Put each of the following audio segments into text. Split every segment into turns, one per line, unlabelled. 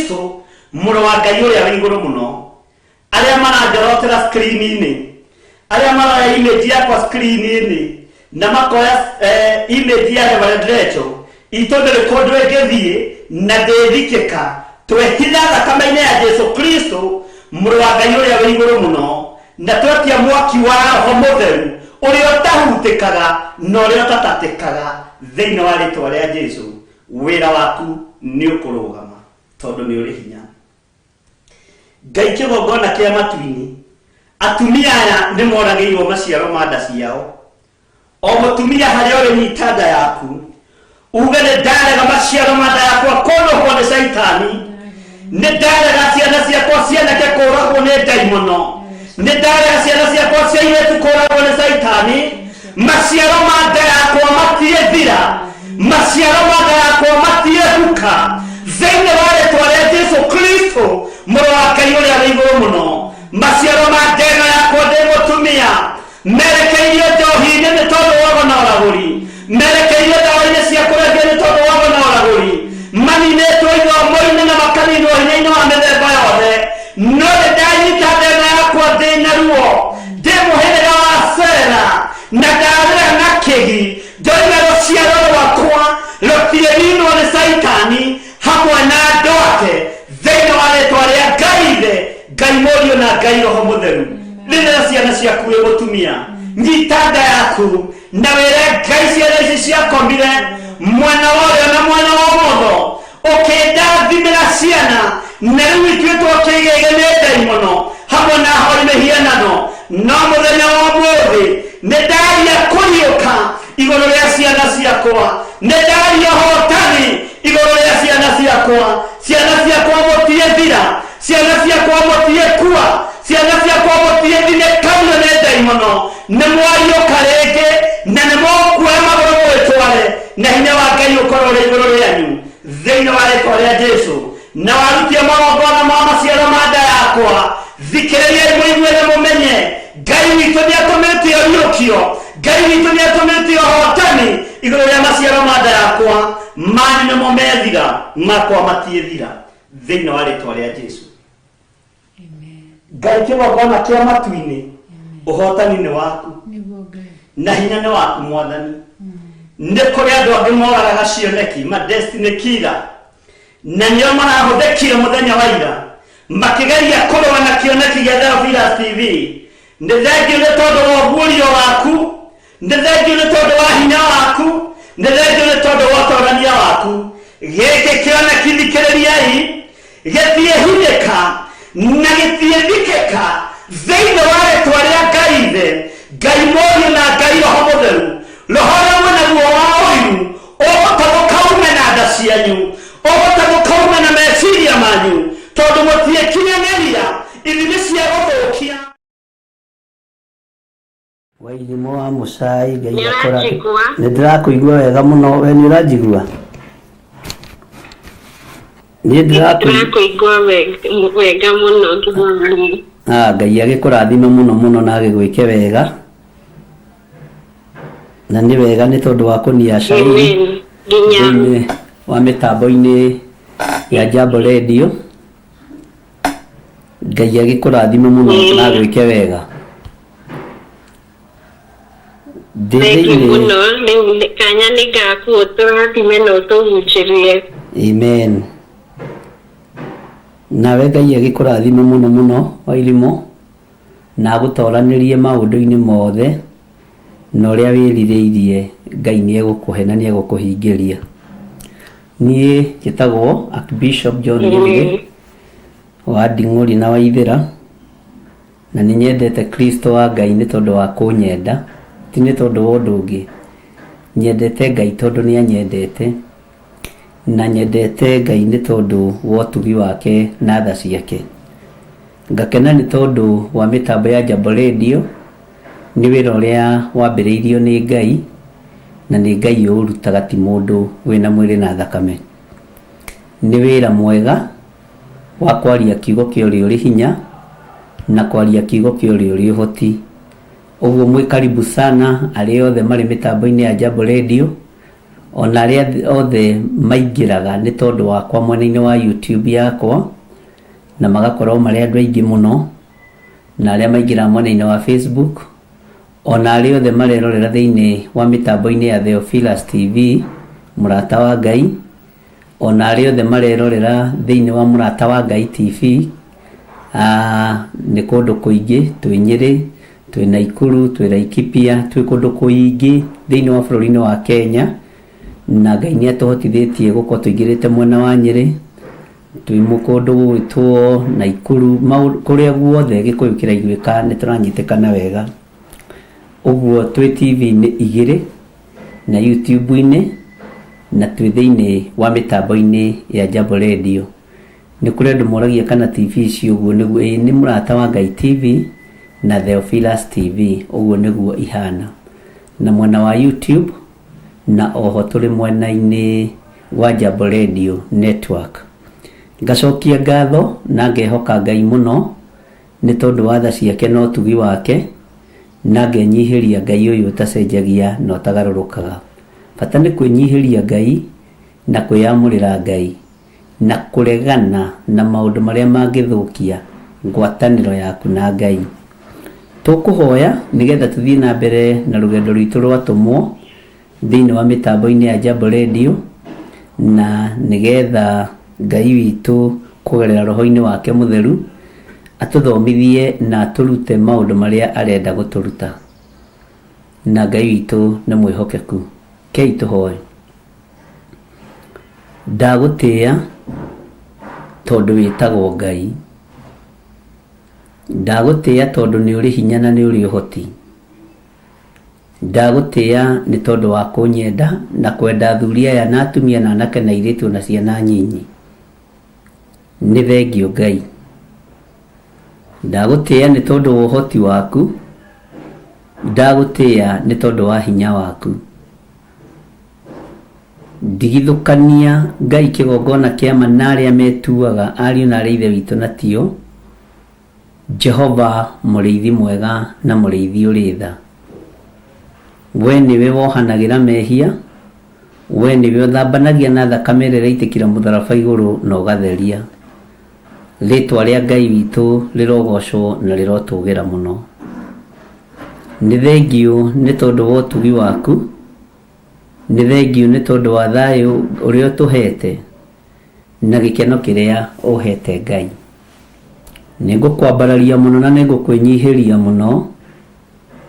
Kristo, mũrũ wa Ngai ũrĩa wĩ igũrũ mũno. Arĩa maranjorotera screen-inĩ, arĩa maroya image yakwa screen-inĩ na makoya image ya Reverend Rachel itũ ndĩrĩ kũndũ ĩngĩthiĩ na ndĩthikĩka. Twehitha thakame-inĩ ya Jesu Kristo, mũrũ wa Ngai ũrĩa wĩ igũrũ mũno, na twetia mwaki wa Roho Mũtheru ũrĩa ũtahutĩkaga na ũrĩa ũtatatĩkaga thĩinĩ wa rĩtwa rĩa Jesu, wĩra waku nĩ ũkũrũgama tondũ nĩ ũrĩ hinya. Ngai kĩgongona kĩa matu-inĩ, atumia aya nĩ moragĩirwo maciaro ma nda ciao. O mũtumia harĩa ũrĩ nyita nda yaku, uge nĩ ndarega maciaro ma nda yakwa kũnũhwo nĩ caitani, nĩ ndarega ciana ciakwa cianake kũragwo nĩ ndaimono, nĩ ndarega ciana ciakwa cia airĩtu kũragwo nĩ caitani, maciaro ma nda yakwa matiĩthira, maciaro ma nda yakwa matiĩhuka, thĩinĩ wa rĩtwa rĩa Jesu Kristo, mũrũ wa Ngai ũrĩa wĩ igũrũ mũno. Maciaro ma nda ĩno yakwa ndĩ mũtumia merekeirio njohi-inĩ nĩ tondũ wa ũgo na ũragũri, merekeirio ndawa-inĩ cia kũrebia nĩ tondũ wa ũgo na ũragũri, maninĩtwo ithomo-inĩ na makaninwo hinya-inĩ wa mĩthemba yothe. No nĩ ndanyita nda ĩno yakwa ndĩ na ruo, ndĩ mũhĩrĩga wa Sera, na ndarĩra na kĩgi, ndoiga rũciaro rwakwa rũtiĩninwo nĩ Caitani hamwe na andũ ake, thĩinĩ wa rĩtwa rĩa Ngai Ithe, Ngai Mũriũ na Ngai Roho Mũtheru. Rĩrĩa ciana ciaku wĩ mũtumia, nyita nda yaku na wĩre Ngai ciana ici ciakomire mwena wa ũrĩo na mwena wa ũmotho, ũkĩndathimĩra ciana, na rĩu ituĩtwo kĩgĩgĩ nĩ ndaimono hamwe na ahoi mĩhianano. No mũthenya wa ũmũthĩ nĩ ndaria kũriũka igũrũ rĩa ciana ciakwa, nĩ ndaria ũhotani igũrũ rĩa ciana ciakwa. Ciana ciakwa mũtiĩthira, ciana ciakwa mũtiĩkua, ciana ciakwa mũtiĩthinĩkanio nĩ ndaimono. Nĩ mwariũka rĩngĩ na nĩ mũkuoya magũrũ mũwĩtware, na hinya wa Ngai ũkorwo ũrĩ igũrũ rĩanyu, thĩinĩ wa rĩtwa rĩa Jesu. Na warutia magongona ma maciaro ma nda yakwa, thikĩrĩriai mũigue na mũmenye Ngai witũ nĩ atũmĩte ũriũkio, Ngai witũ nĩ atũmĩte ũhotani igũrũ rĩa maciaro ma nda yakwa. Manyu nĩmo methira, makwa matiĩthira, thĩinĩ wa rĩtwa rĩa Jesu. Ngai kĩgongona kĩa matu-inĩ, ũhotani nĩ waku
Nĩguo Ngai.
na hinya nĩ waku Mwathani. Nĩ kũrĩ andũ angĩ moragaga cioneki, ma destiny killer, na nĩo marahũthĩkire mũthenya wa ira makĩgeria kũrũa na kĩoneki gĩa Theophilus TV. Nĩ thengiũ nĩ tondũ wa ũguũrio waku, nĩ thengiũ nĩ tondũ wa hinya waku, nĩ thengiũ nĩ tondũ wa ũtorania waku. Gĩkĩ kĩoneki thikĩrĩriai, gĩtiĩhinyĩka na gĩtiĩthikĩka thĩinĩ wa rĩtwa rĩa Ngai Ithe, Ngai Mũriũ na Ngai Roho Mũtheru. Roho ũrĩa mwĩnaguo wa ũiru ũgũtagũka ume na nda cianyu, ũgũtagũka ume na meciria manyu, tondũ mũtiĩkinyanĩria ithimi cia gũthũkia.
Wairimũ wa Mũcai, Ngai
Nĩ
akũrathime.
ũranjigua?
Nĩ ndĩrakũigua wega mũno, we nĩ ũranjigua? Niĩ ndĩrakũigua.
Ndĩrakũigua wega mũno nginya.
Ah, Ngai agĩkũrathime mũno mũno na agĩgwĩke wega. Na nĩ wega nĩ tondũ wa kũnia cairi
Amen. Nginya
thĩinĩ wa mĩtambo-inĩ ya Jambo Radio. Ngai agĩkũrathime mũno na agwĩke wega. Ndĩ
thengiũ
thĩinĩ.
mũno. Rĩu kanya nĩ gaku ũtũrathime na ũtũhunjĩrie.
Amen. Nawe Ngai agĩkũrathime mũno mũno Wairimũ, na agũtoranĩrie maũndũ-inĩ mothe, na ũrĩa wĩrirĩirie Ngai nĩ egũkũhe na nĩ egũkũhingĩria. Niĩ njĩtagwo Archbishop John Gĩthirĩ
Amen.
wa Nding'ũri na Waithĩra, na nĩ nyendete Kristo wa Ngai nĩ tondũ wa kũnyenda, ti nĩ tondũ wa ũndũ ũngĩ. Nyendete Ngai tondũ nĩ anyendete, na nyendete Ngai nĩ tondũ wa ũtugi wake na tha ciake. Ngakena nĩ tondũ wa mĩtambo ya Jambo Radio, nĩ wĩra ũrĩa wambĩrĩirio nĩ Ngai, na nĩ Ngai ũũrutaga ti mũndũ wĩna mwĩrĩ na thakame. Nĩ wĩra mwega wa kwaria kiugo kĩa ũrĩa ũrĩ hinya, na kwaria kiugo kĩa ũrĩa ũrĩ ũhoti. Ũguo mwĩ karibu sana arĩa othe marĩ mĩtambo-inĩ ya Jambo Radio. Ona arĩa othe maingĩraga nĩ tondũ wakwa mwena-inĩ wa YouTube yakwa, na magakorwo marĩ andũ aingĩ mũno, na arĩa maingĩraga mwena-inĩ wa Facebook, ona arĩa othe marerorera thĩinĩ wa mĩtambo-inĩ ya Theophilus TV, Mũrata wa Ngai, ona arĩa othe marerorera thĩinĩ wa Mũrata wa Ngai TV, nĩ kũndũ kũingĩ, twĩ Nyĩrĩ, twĩ Naikuru, twĩ Laikipia, twĩ kũndũ kũingĩ thĩinĩ wa bũrũri-inĩ wa Kenya, na Ngai nĩ atũhotithĩtie gũkorwo tũingĩrĩte mwena wa Nyĩrĩ, twĩ kũndũ gũgwĩtwo Naikuru, kũrĩa guothe Gĩkũyũ kĩraiguĩka nĩ tũranyitĩkana wega. Ũguo twĩ TV-inĩ igĩrĩ, na YouTube-inĩ, na twĩ thĩinĩ wa mĩtambo-inĩ ya Jambo Radio. Nĩ kũrĩ andũ moragia kana TV ici ũguo nĩguo, ĩĩ nĩ Mũrata wa Ngai TV na Theophilus TV, ũguo nĩguo ihana. Na mwena wa YouTube, na oho tũrĩ mwena-inĩ wa Jambo Radio Network. Ngacokia ngatho na ngehoka Ngai mũno nĩ tondũ wa tha ciake na ũtugi wake, na ngenyihĩria Ngai ũyũ ũtacenjagia na ũtagarũrũkaga. Bata nĩ kwĩnyihĩria Ngai na kwĩyamũrĩra Ngai na kũregana na maũndũ marĩa mangĩthũkia ngwatanĩro yaku na Ngai. Tũkũhoya nĩgetha tũthiĩ na mbere na rũgendo rwitũ rwa atũmwo thĩinĩ wa mĩtambo-inĩ ya Jambo Radio, na nĩgetha Ngai witũ kũgerera roho-inĩ wake mũtheru atũthomithie na atũrute maũndũ marĩa arenda gũtũruta. Na Ngai witũ nĩ mwĩhokeku. Kei tũhoe. Ndagũtĩĩa tondũ wĩtagwo Ngai. Ndagũtĩĩa tondũ nĩ ũrĩ hinya na nĩ ũrĩ ũhoti. Ndagũtĩĩa nĩ tondũ wa kũnyenda na kwenda athuri aya na atumia na anake na airĩtu na ciana nyinyi. Nĩ thengiũ Ngai. Ndagũtĩĩa nĩ tondũ wa ũhoti waku. Ndagũtĩĩa nĩ tondũ wa hinya waku. Ndigithũkania Ngai kĩgongona kĩa ma na arĩa metuaga ariũ na arĩ ithe witũ na tio. Jehova mũrĩithi mwega na mũrĩithi ũrĩ tha. We nĩwe wohanagĩra mehia, we nĩwe ũthambanagia na thakame ĩrĩa ĩraitĩkĩra mũtharaba igũrũ na ũgatheria. Rĩtwa rĩa Ngai witũ rĩrogocwo na rĩrotũgĩra mũno. Nĩ thengiũ nĩ tondũ wa ũtugi waku, nĩ thengiũ nĩ tondũ wa thayũ ũrĩa ũtũhete, na gĩkeno kĩrĩa ũhete Ngai. Nĩ ngũkwambararia mũno na nĩ ngũkwĩnyihĩria mũno,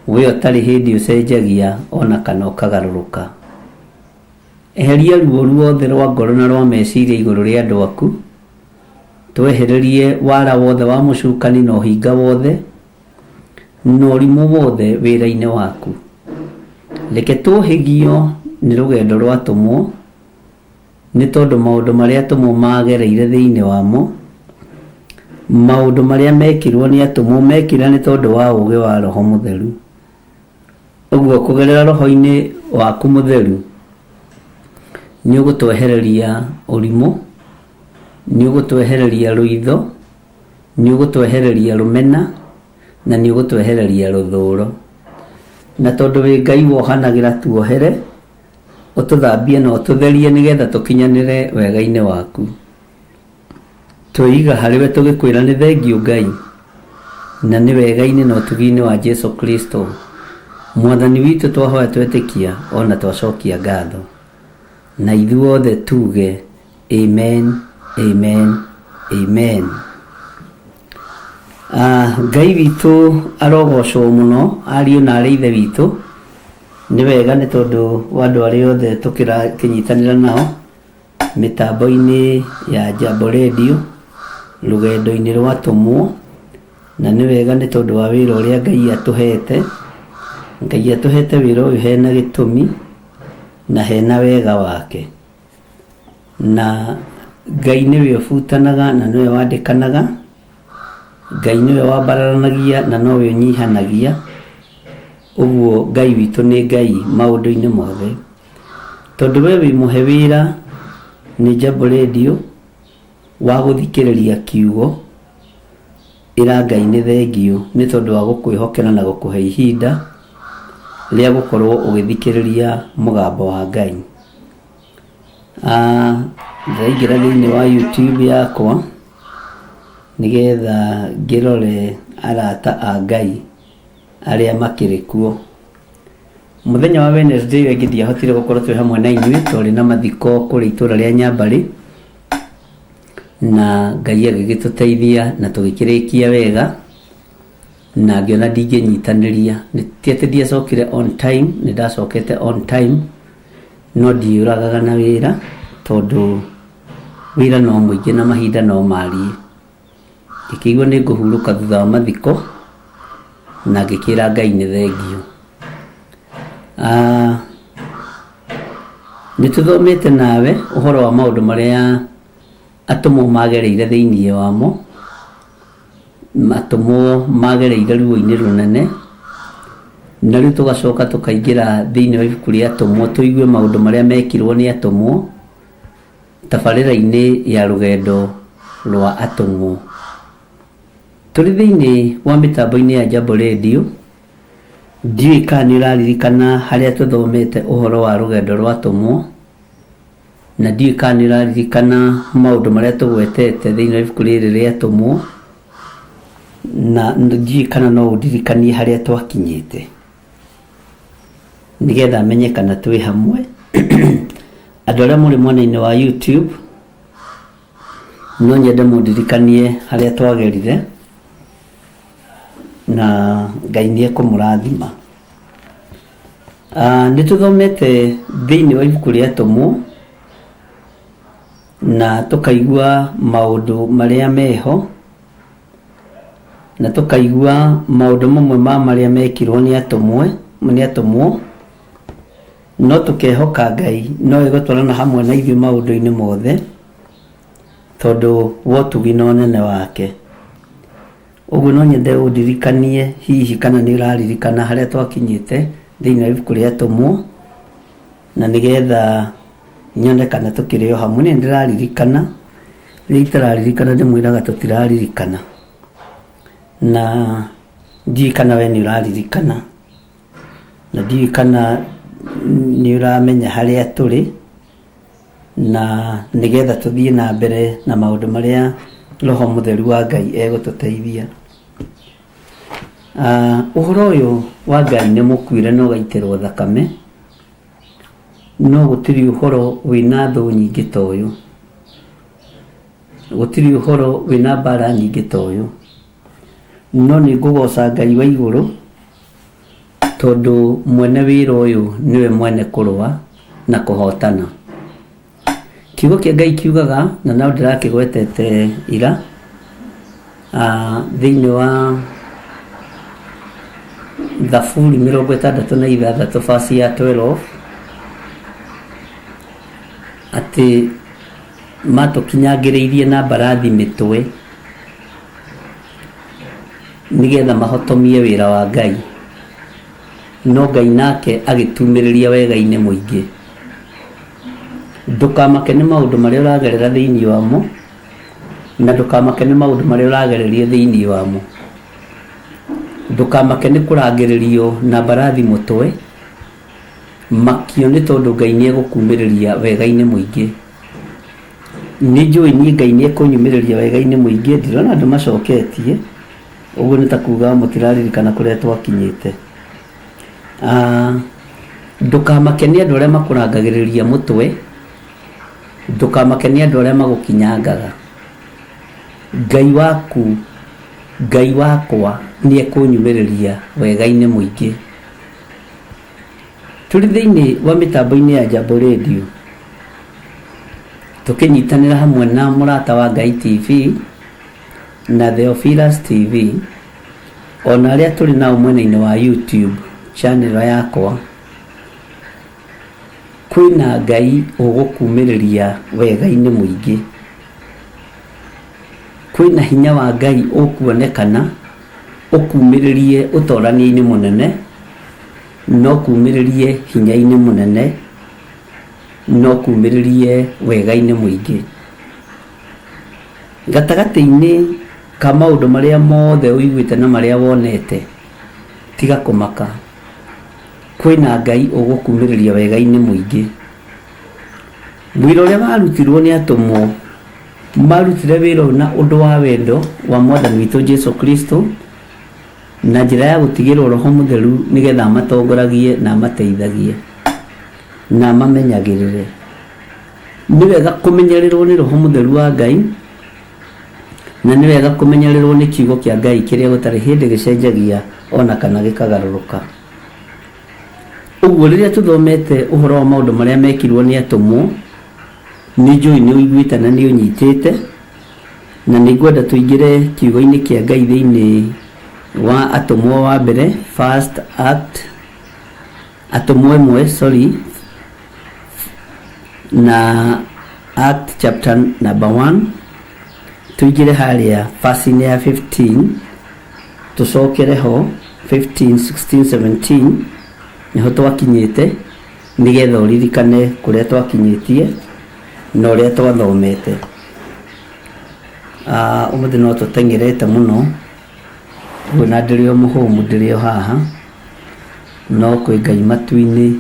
we ũtarĩ hĩndĩ ũcenjagia ona kana ũkagarũrũka. Eheria ruo ruothe rwa ngoro na rwa meciria igũrũ rĩa andũ aku, twehererie wara wothe wa mũcukani na ũhinga wothe, na ũrimũ wothe wĩra-inĩ waku. Reke tũhĩgio nĩ rũgendo rwa atũmwo, nĩ tondũ maũndũ marĩa atũmwo magereire thĩinĩ wamo, maũndũ marĩa mekirwo nĩ atũmwo mekire nĩ tondũ wa ũũgĩ wa Roho Mũtheru. Ũguo kũgerera roho-inĩ waku mũtheru, nĩ ũgũtwehereria ũrimũ, nĩ ũgũtwehereria rũitho, nĩ ũgũtwehereria rũmena, na nĩ ũgũtwehereria rũthũũro. Na tondũ wĩ Ngai wohanagĩra tuohere, ũtũthambie na ũtũtherie nĩgetha tũkinyanĩre wega-inĩ waku. Twĩiga harĩ we tũgĩkwĩra nĩ thengiũ Ngai, na nĩ wega-inĩ na ũtugi-inĩ wa Jesu Kristo Mwathani witũ twahoya twetĩkia ona twacokia ngatho. Na ithuothe tuge amen, amen, amen. Ngai witũ arogocwo mũno ariũ na arĩ ithe witũ. Nĩ wega nĩ tondũ wa andũ arĩa othe tũkĩnyitanĩra nao mĩtambo-inĩ ya Jambo Radio, rũgendo-inĩ rwa atũmwo, na nĩ wega nĩ tondũ wa wĩra ũrĩa Ngai atũhete. Ngai atũhete wĩra ũyũ hena gĩtũmi na hena wega wake. Na Ngai nĩwe ũbutanaga na nĩwe wandĩkanaga, Ngai nĩwe wambararanagia na nowe ũnyihanagia, ũguo Ngai witũ nĩ Ngai maũndũ-inĩ mothe. Tondũ we wĩ mũhe wĩra nĩ Jambo Radio wa gũthikĩrĩria kiugo, ĩra Ngai nĩ thengiũ nĩ tondũ wa gũkwĩhokera na gũkũhe ihinda rĩa gũkorwo ũgĩthikĩrĩria mũgambo wa Ngai. Ndĩraingĩra thĩinĩ wa YouTube yakwa nĩgetha ngĩrore arata a Ngai arĩa makĩrĩ kuo. Mũthenya wa Wednesday ĩyo ĩngĩ ndiahotire gũkorwo twĩ hamwe na inyuĩ twarĩ na mathiko kũrĩa itũra rĩa Nyambarĩ na Ngai agĩgĩtũteithia na tũgĩkĩrĩkia wega na ngĩona ndingĩnyitanĩria. Ti atĩ ndiacokire on time, nĩ ndacokete on time no ndiũragaga na wĩra tondũ wĩra no mũingĩ na mahinda no mariĩ. Ngĩkĩigua nĩ ngũhurũka thutha wa mathiko na ngĩkĩra Ngai nĩ thengiũ. Nĩ tũthomete nawe ũhoro wa maũndũ marĩa atũmwo magereire thĩinĩ wamo, atũmwo magereire ruo-inĩ rũnene, na rĩu tũgacoka tũkaingĩra thĩinĩ wa ibuku rĩa atũmwo tũigue maũndũ marĩa mekirwo nĩ atũmwo tabarĩra-inĩ ya rũgendo rwa atũmwo. Tũrĩ thĩinĩ wa mĩtambo-inĩ ya Jambo Radio, ndiũĩ kana nĩ ũraririkana harĩa tũthomete ũhoro wa rũgendo rwa atũmwo, na ndiũĩ kana nĩ ũraririkana maũndũ marĩa tũgwetete thĩinĩ wa ibuku rĩrĩ rĩa atũmwo, na ndiũĩ kana no ũndirikanie harĩa twakinyĩte, nĩgetha menye kana twĩ hamwe. Andũ arĩa mũrĩ mwena-inĩ wa YouTube, no nyende mũndirikanie harĩa twagerire, na Ngai nĩ ekũmũrathima. Nĩ tũthomete thĩinĩ wa ibuku rĩa Atũmwo, na tũkaigua maũndũ marĩa meho, na tũkaigua maũndũ mamwe ma marĩa mekirwo nĩ atũmwe, nĩ atũmwo, no tũkehoka Ngai no egũtwarana hamwe na ithuĩ maũndũ-inĩ mothe, tondũ wa ũtugi na ũnene wake. Ũguo no nyende ũndirikanie hihi kana nĩ ũraririkana harĩa twakinyĩte thĩinĩ wa ibuku rĩa Atũmwo, na nĩgetha nyone kana tũkĩrĩ o hamwe. Niĩ nĩ ndĩraririkana, rĩrĩa itararirikana ndĩmwĩraga tũtiraririkana, na ndiũĩ kana we nĩ ũraririkana, na ndiũĩ kana nĩ ũramenya harĩa tũrĩ, na nĩgetha tũthiĩ na mbere na maũndũ marĩa Roho Mũtheru wa Ngai egũtũteithia. Ũhoro ũyũ wa Ngai nĩ mũkuĩre na ũgaitĩrwo thakame, no gũtirĩ ũhoro wĩna thũ nyingĩ ta ũyũ. Gũtirĩ ũhoro wĩna mbara nyingĩ ta ũyũ. No nĩ ngũgoca Ngai wa igũrũ, tondũ mwene wĩra ũyũ nĩwe mwene kũrũa na kũhotana. Kiugo kĩa Ngai kiugaga, na no ndĩrakĩgwetete ira, thĩinĩ wa Thaburi 66 verse ya 12, atĩ matũkinyangĩrĩirie na mbarathi mĩtwe nĩgetha mahotomie wĩra wa Ngai, no Ngai nake agĩtumĩrĩria wega-inĩ mũingĩ. Ndũkamake nĩ maũndũ marĩa ũragerera thĩinĩ wamo, na ndũkamake nĩ maũndũ marĩa ũragererio thĩinĩ wamo. Ndũkamake nĩ kũrangĩrĩrio na mbarathi mũtwe, makio nĩ tondũ Ngai nĩ egũkumĩrĩria wega-inĩ mũingĩ. Nĩ njũĩ niĩ Ngai nĩ ekũnyumĩrĩria wega-inĩ mũingĩ, ndirona andũ macoketie, ũguo nĩ ta kuga mũtiraririkana kũrĩa twakinyĩte. Ndũkamake nĩ andũ arĩa makũrangagĩrĩria mũtwe, ndũkamake nĩ andũ arĩa magũkinyangaga. Ngai waku, Ngai wakwa nĩ ekũnyumĩrĩria wega-inĩ mũingĩ. Tũrĩ thĩinĩ wa mĩtambo-inĩ ya Jambo Radio, tũkĩnyitanĩra hamwe na Mũrata wa Ngai TV na Theophilus TV, ona arĩa tũrĩ nao mwena-inĩ wa YouTube channel yakwa, kwĩna Ngai ũgũkumĩrĩria wega-inĩ mũingĩ. Kwĩna hinya wa Ngai ũkuonekana ũkumĩrĩrie ũtorania-inĩ mũnene, na ũkumĩrĩrie hinya-inĩ mũnene, na ũkumĩrĩrie wega-inĩ mũingĩ. Gatagatĩ-inĩ ka maũndũ marĩa mothe ũiguĩte na marĩa wonete, tiga kũmaka, kwĩna Ngai ũgũkumĩrĩria wega-inĩ mũingĩ. Wĩra ũrĩa warutirwo nĩ atũmwo, marutire wĩra ũyũ na ũndũ wa wendo wa Mwathani witũ Jesu Kristo, na njĩra ya gũtigĩrwo Roho Mũtheru nĩgetha amatongoragie na amateithagie na amamenyagĩrĩre. Nĩ wega kũmenyererwo nĩ Roho Mũtheru wa Ngai, na nĩ wega kũmenyererwo nĩ kiugo kĩa Ngai kĩrĩa gũtarĩ hĩndĩ gĩcenjagia ona kana gĩkagarũrũka. Ũguo rĩrĩa tũthomete ũhoro wa maũndũ marĩa mekirwo nĩ atũmwo, nĩ njũĩ nĩ ũiguĩte na nĩ ũnyitĩte, na nĩ ngwenda tũingĩre kiugo-inĩ kĩa Ngai thĩinĩ wa atũmwo wa mbere, first act, atũmwo ĩmwe, sorry, na act chapter number 1, tũingĩre harĩa verse-inĩ ya 15, tũcokere ho 15, 16, 17 nĩho twakinyĩte nĩgetha ũririkane kũrĩa twakinyĩtie na ũrĩa twathomete. Ah, ũmũthĩ no tũteng'erete mũno ũguo na ndĩrĩ o mũhũmu ndĩrĩ o haha no kwĩ Ngai matu-inĩ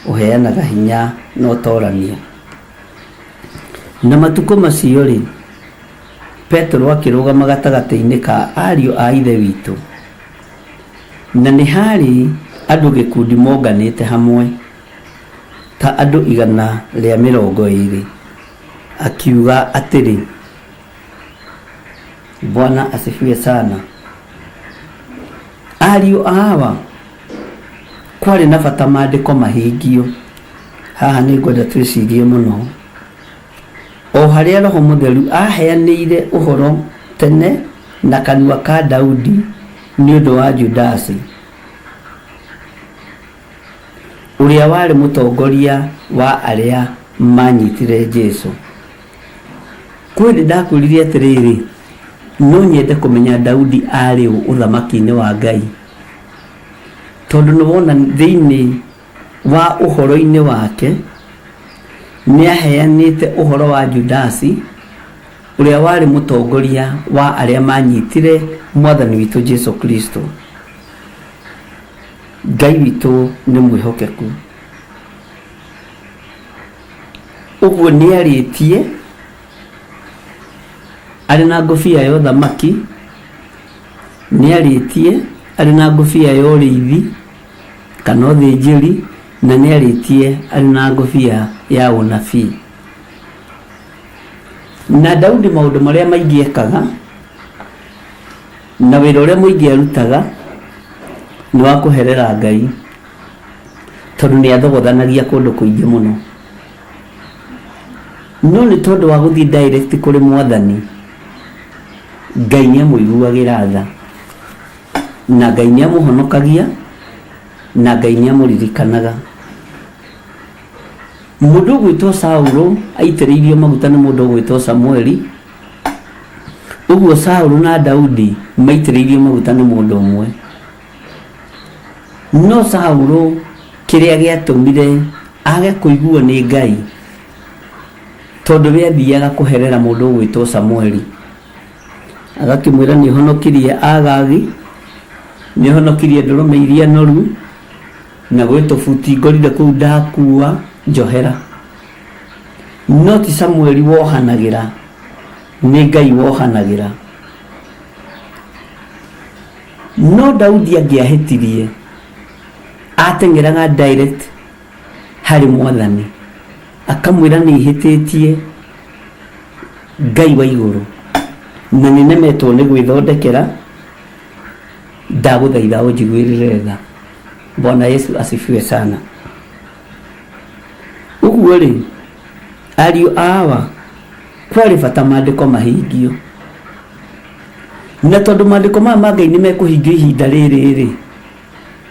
ũheanaga hinya na ũtorania. Na matukũ macio-rĩ, Petero akĩrũgama gatagatĩ-inĩ ka ariũ a Ithe witũ, na nĩ haarĩ andũ gĩkundi monganĩte hamwe, ta andũ 120, akiuga atĩrĩ, Bwana asifiwe sana. Ariũ a Awa, kwarĩ na bata maandĩko mahingio. Haha nĩ ngwenda twĩcirie mũno. O harĩa Roho Mũtheru aaheanĩire ũhoro tene na kanua ka Daudi nĩ ũndũ wa Judasi, ũrĩa warĩ mũtongoria wa arĩa maanyitire Jesu. Kwĩ hĩndĩ ndakwĩrire atĩrĩrĩ, no nyende kũmenya Daudi aarĩ ũ ũthamaki-inĩ wa Ngai, tondũ nĩ wona thĩinĩ wa ũhoro-inĩ wake nĩ aheanĩte ũhoro wa Judasi ũrĩa warĩ mũtongoria wa arĩa manyitire Mwathani witũ Jesu Kristo. Ngai witũ nĩ mwĩhokeku. Ũguo nĩ arĩtie arĩ na ngũbia ya ũthamaki, nĩ arĩtie arĩ na ngũbia ya ũrĩithi kana ũthĩnjĩri, na nĩ arĩtie arĩ na ngũbia ya ũnabii. Na Daudi maũndũ marĩa maingĩ ekaga na wĩra ũrĩa mũingĩ arutaga nĩ wa kũherera Ngai, tondũ nĩ athogothanagia kũndũ kũingĩ mũno. No nĩ tondũ wa gũthiĩ direct kũrĩ Mwathani, Ngai nĩ amũiguagĩra tha, na Ngai nĩ amũhonokagia, na Ngai nĩ amũririkanaga. Mũndũ ũgwĩtwo Saũlũ aitĩrĩirio maguta nĩ mũndũ ũgwĩtwo Samueli, ũguo Saũlũ na Daudi maitĩrĩirio maguta nĩ mũndũ ũmwe. No Saũlũ kĩrĩa gĩatũmire age kũiguo nĩ Ngai, tondũ we athiaga kũherera mũndũ ũgwĩtwo Samueli, agakĩmwĩra nĩ ũhonokirie Agagi, nĩ ũhonokirie ndũrũme iria noru, na gwĩ tũbuti ngorire kũu ndakua, njohera. No ti Samueli wohanagĩra, nĩ Ngai wohanagĩra. No Daudi angĩahĩtirie, ateng'eraga direct harĩ Mwathani, akamwĩra nĩ hĩtĩtie Ngai wa igũrũ, na nĩ nemetwo nĩ gwĩthondekera, ndagũthaitha ũnjiguĩrĩre tha. Bwana Yesu asifiwe sana. Ũguo rĩ, ariũ a Awa, kwarĩ bata maandĩko mahingio. Na tondũ maandĩko maya ma Ngai nĩ mekũhingio ihinda rĩrĩ rĩ,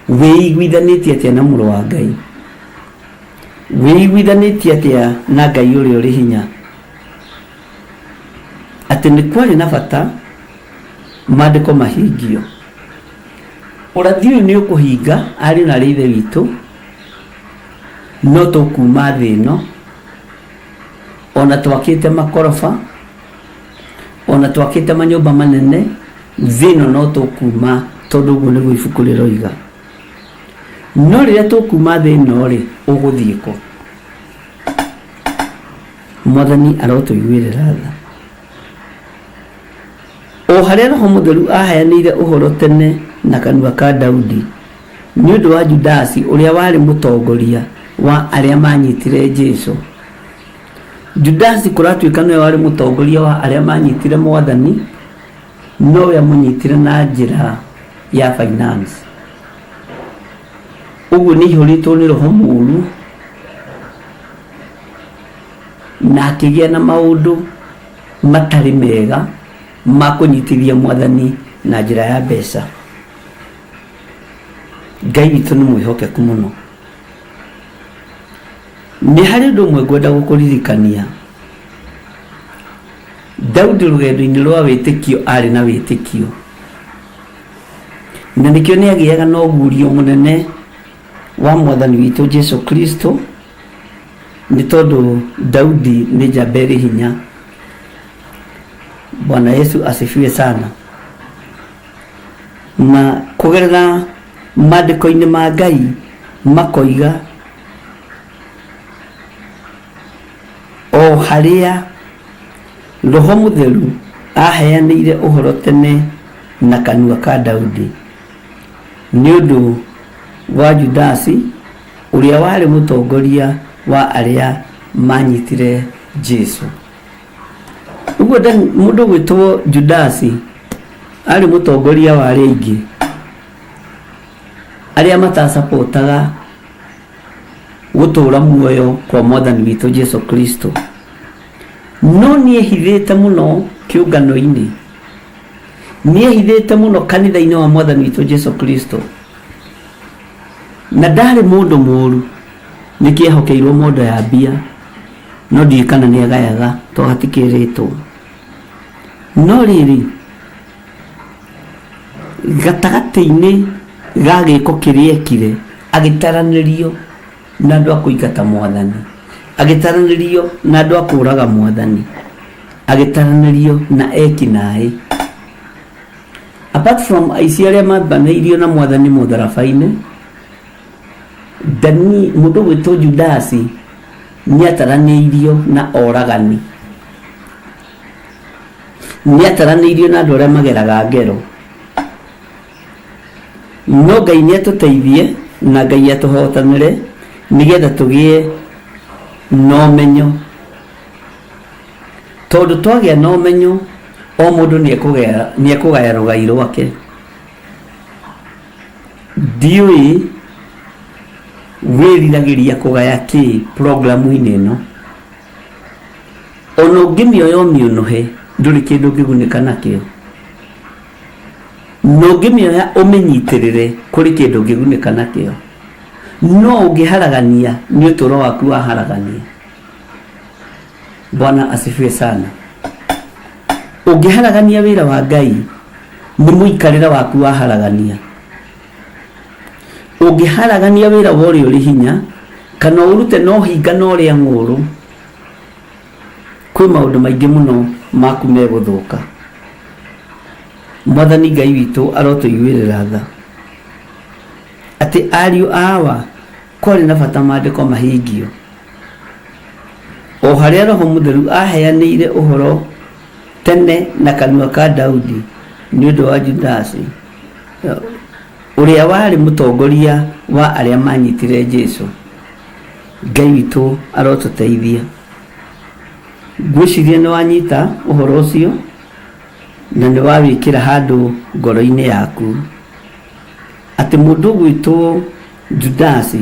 wĩiguithanĩtie atĩa na mũrũ wa Ngai? Wĩiguithanĩtie atĩa na Ngai ũrĩa ũrĩ hinya? Atĩ nĩ kwarĩ na bata maandĩko mahingio. Ũrathi ũyũ nĩ ũkũhinga ariũ na aarĩ a Ithe witũ, no tũkuma thĩ ĩno, ona twakĩte makoroba, ona twakĩte manyũmba manene, thĩ ĩno no tũkuma tondũ ũguo nĩguo ibuku rĩroiga. No rĩrĩa tũkuma thĩ ĩno rĩ, ũgũthiĩ kũ? Mwathani arotũiguĩrĩra tha. O harĩa Roho Mũtheru aaheanĩire ũhoro tene na kanua ka Daudi, nĩ ũndũ wa Judasi ũrĩa warĩ mũtongoria wa arĩa maanyitire Jesu. Judasi kũratuĩka nĩwe warĩ mũtongoria wa arĩa maanyitire Mwathani, nowe amũnyitire na njĩra ya finance. Ũguo nĩ aihũrĩtwo nĩ roho mũũru na akĩgĩa na maũndũ matarĩ mega ma kũnyitithia Mwathani na njĩra ya mbeca. Ngai witũ nĩ mwĩhokeku mũno. Nĩ harĩ ũndũ ũmwe ngwenda gũkũririkania. Daudi rũgendo-inĩ rwa wĩtĩkio arĩ na wĩtĩkio, na nĩkĩo nĩ agĩaga na ũguũrio mũnene wa Mwathani witũ Jesu Kristo, nĩ tondũ Daudi nĩ njamba ĩrĩ hinya. Bwana Yesu asifiwe sana. Na kũgerera maandĩko-inĩ ma Ngai makoiga o harĩa Roho Mũtheru aaheanĩire ũhoro tene na kanua ka Daudi, nĩ ũndũ wa Judasi ũrĩa warĩ mũtongoria wa arĩa maanyitire Jesu. Ũguo mũndũ ũgwĩtwo Judasi arĩ mũtongoria wa arĩa aingĩ arĩa matacapotaga gũtũũra muoyo kwa Mwathani witũ Jesu Kristo. No nĩehithĩte mũno kĩũngano-inĩ, nĩehithĩte mũno kanitha-inĩ wa Mwathani witũ Jesu Kristo, na ndarĩ mũndũ mũũru, nĩkĩo ehokeirwo mondo ya mbia, no ndiũĩ kana nĩagayaga to hatikĩrĩtwo. No rĩrĩ, gatagatĩ-inĩ ga gĩko kĩrĩa ekire, agĩtaranĩrio na andũ a kũingata Mwathani, agĩtaranĩrio na andũ a kũũraga Mwathani, agĩtaranĩrio na eki naĩ. Apart from aici arĩa mambanĩirio na Mwathani mũtharaba-inĩ, Dani, mũndũ ũgwĩtwo Judasi nĩataranĩirio na oragani, nĩataranĩirio na andũ arĩa mageraga ngero. No Ngai nĩatũteithie na Ngai atũhotanĩre nĩgetha tũgĩe na ũmenyo, tondũ twagĩa na ũmenyo o mũndũ nĩekũgaya rũgai rwake. Ndiũĩ wĩriragĩria kũgaya kĩ programu-inĩ ĩno. Ona ũngĩmĩoya ũmĩũnũhe ndũrĩ kĩndũ ũngĩgunĩka nakĩo. Na ũngĩmĩoya ũmĩnyitĩrĩre kũrĩ kĩndũ ũngĩgunĩka nakĩo. No ũngĩharagania nĩ ũtũũro waku waharagania. Bwana asifiwe sana. Ũngĩharagania wĩra wa Ngai nĩ mũikarĩre waku waharagania. Ũngĩharagania wĩra wa ũrĩa ũrĩ hinya kana ũrute na ũhinga na ũrĩa ng'ũũrũ, kwĩ maũndũ maingĩ mũno maku megũthũka. Mwathani Ngai witũ arotũiguĩrĩra tha atĩ ariũ a Awa kwarĩ na bata maandĩko mahingio. O harĩa Roho Mũtheru aaheanĩire ũhoro tene na kanua ka Daudi nĩ ũndũ wa Judasi, ũrĩa warĩ mũtongoria wa arĩa maanyitire Jesu. Ngai witũ arotũteithia. Ngwĩciria nĩ wanyita ũhoro ũcio na nĩ wawĩkĩra handũ ngoro-inĩ yaku atĩ mũndũ ũgwĩtwo Judasi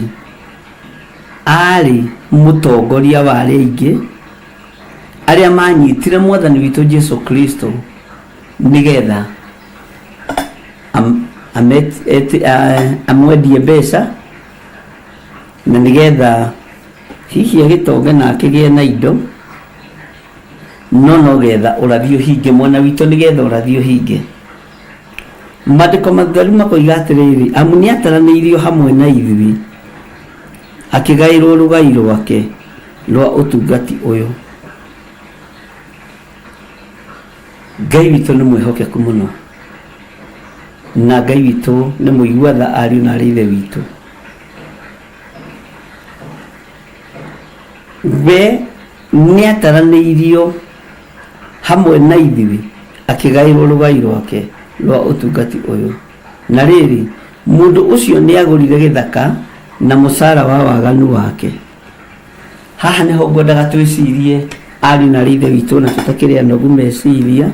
aarĩ mũtongoria wa arĩa aingĩ arĩa manyitire Mwathani witũ Jesu Kristo nĩgetha amwendie mbeca na nĩgetha hihi agĩtonge na akĩgĩe na indo, no nogetha ũrathi ũhinge mwena witũ, nĩgetha ũrathi ũhinge. Maandĩko matheru makoiga atĩrĩrĩ, amu nĩataranĩirio hamwe na ithuĩ, akĩgaĩrwo rũgai rwake rwa ũtungati ũyũ. Ngai witũ nĩ mwĩhokeku mũno, na Ngai witũ nĩ mũigua tha ariũ na arĩ ithe witũ. We Nĩataranĩirio hamwe na ithuĩ, akĩgaĩrwo rũgai rwake rwa ũtungati ũyũ. Na rĩrĩ, mũndũ ũcio nĩagũrire gĩthaka na mũcara wa waganu wake. Haha nĩho ngwendaga twĩcirie ariũ na aarĩ a Ithe witũ na tũtakĩrĩ anogu meciria.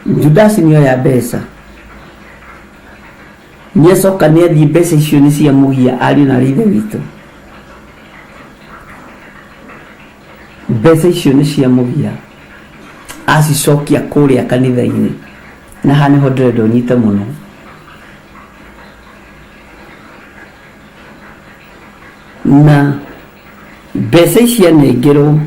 Judasi nĩoya mbeca, nĩacoka nĩathiĩ mbeca icio nĩ cia mũgia ariũ na aarĩ a Ithe witũ. Mbeca icio nĩ cia mũgia, acicokia kũrĩa kanitha-inĩ. Na haha nĩho ndĩrenda ũnyite mũno. Na mbeca ici anengerwo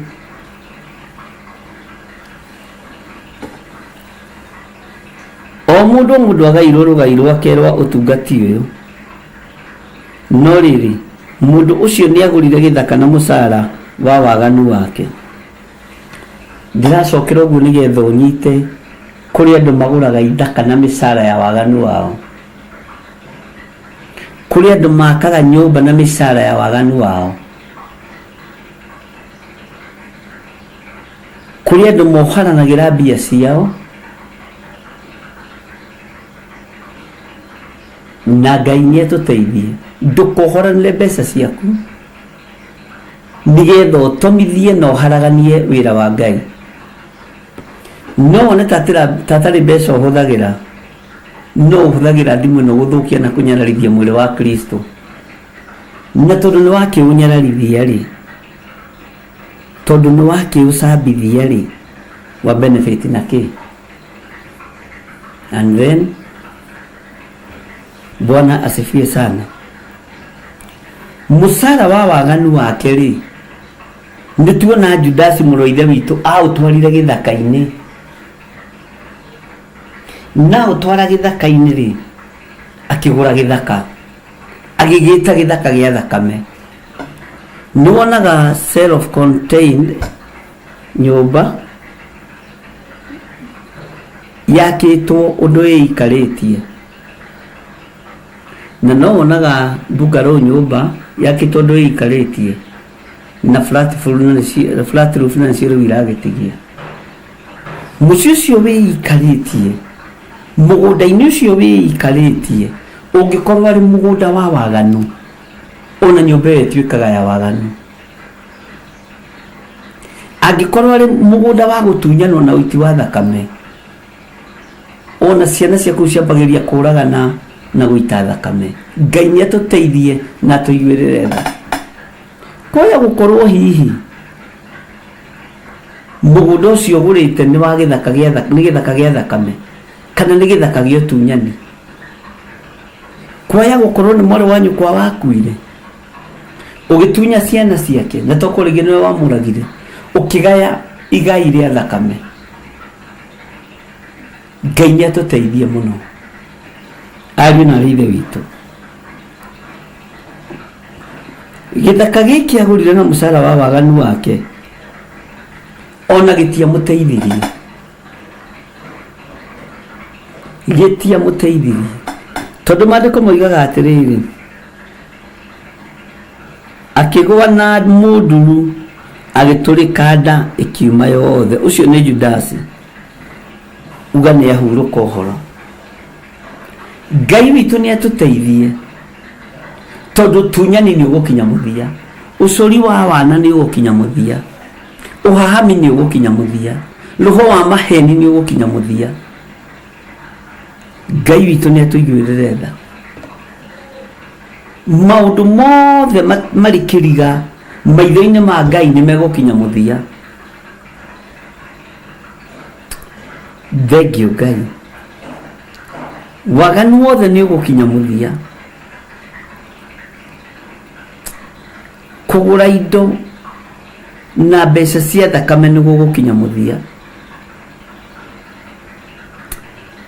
o mũndũ o mũndũ agairwo rũgai rwake rwa ũtungati ũyũ. No rĩrĩ, mũndũ ũcio nĩagũrire gĩthaka na mũcara wa waganu wake. Ndĩracokera ũguo nĩgetha ũnyite kũrĩ andũ magũraga ithaka na mĩcara ya waganu wao. Kũrĩ andũ makaga nyũmba na mĩcara ya waganu wao. Kũrĩ andũ moharanagĩra mbia ciao na Ngai nĩ atũteithie. Ndũkohoranĩre mbeca ciaku nĩgetha ũtomithie na ũharaganie wĩra wa Ngai. No wone ta atarĩ mbeca ũhũthagĩra, no ũhũthagĩra thimũ ĩno gũthũkia na kũnyararithia mwĩrĩ wa Kristo. Na tondũ nĩ wakĩũnyararithia rĩ, tondũ nĩ wakĩũcambithia rĩ, wa benefit na kĩ? And then Bwana asifiwe sana. Mũcara wa waganu wake rĩ, nĩ tuona Judasi mũrũ wa ithe witũ aũtwarire gĩthaka-inĩ. Na aũtwara gĩthaka-inĩ rĩ, akĩgũra gĩthaka, agĩgĩta gĩthaka gĩa thakame. Nĩ wonaga self contained nyũmba yakĩtwo ũndũ ĩikarĩtie. Na no wonaga bungalow nyũmba yakĩtwo ũndũ ĩikarĩtie na flat floor na nĩcio flat roof na nĩcio rĩu iragĩtigia. Mũciĩ ũcio wĩikarĩtie, mũgũnda-inĩ ũcio wĩikarĩtie, ũngĩkorwo arĩ mũgũnda wa waganu, ona nyũmba ĩyo ĩtuĩkaga ya waganu. Angĩkorwo arĩ mũgũnda wa gũtunyanwo na ũiti wa thakame, ona ciana ciaku ciambagĩrĩria kũragana na gũita thakame. Ngai nĩ atũteithie na atũiguĩrĩre tha. Kwaya gũkorwo hihi mũgũnda ũcio ũgũrĩte nĩ wa gĩthaka gĩa nĩ gĩthaka gĩa thakame kana nĩ gĩthaka gĩa ũtunyani. Kwaya gũkorwo nĩ mwarĩ wa nyũkwa wakuire ũgĩtunya ciana ciake na tokorwo rĩngĩ nĩwe wamũragire ũkĩgaya igai rĩa thakame. Ngai nĩ atũteithie mũno ariũ na aarĩ a Ithe witũ. Gĩthaka gĩkĩ agũrire na mũcara wa waganu wake ona gĩtiamũteithirie, gĩtiamũteithirie tondũ maandĩko moigaga atĩrĩrĩ, akĩgũa na mũnduru agĩtũrĩka nda ĩkiuma yothe. Ũcio nĩ Judasi, uga nĩ ahurũka ũhoro. Ngai witũ nĩ atũteithie tondũ tunyani nĩ ũgũkinya mũthia, ũcũri wa wana nĩ ũgũkinya mũthia, ũhahami nĩ ũgũkinya mũthia, roho wa maheni nĩ ũgũkinya mũthia. Ngai witũ nĩ atũiguĩrĩre tha. Maũndũ mothe marĩ kĩriga maitho-inĩ ma Ngai nĩ megũkinya mũthia. Thengiũ Ngai. Waganu wothe nĩ ũgũkinya mũthia. Kũgũra indo na mbeca cia thakame nĩ gũgũkinya mũthia.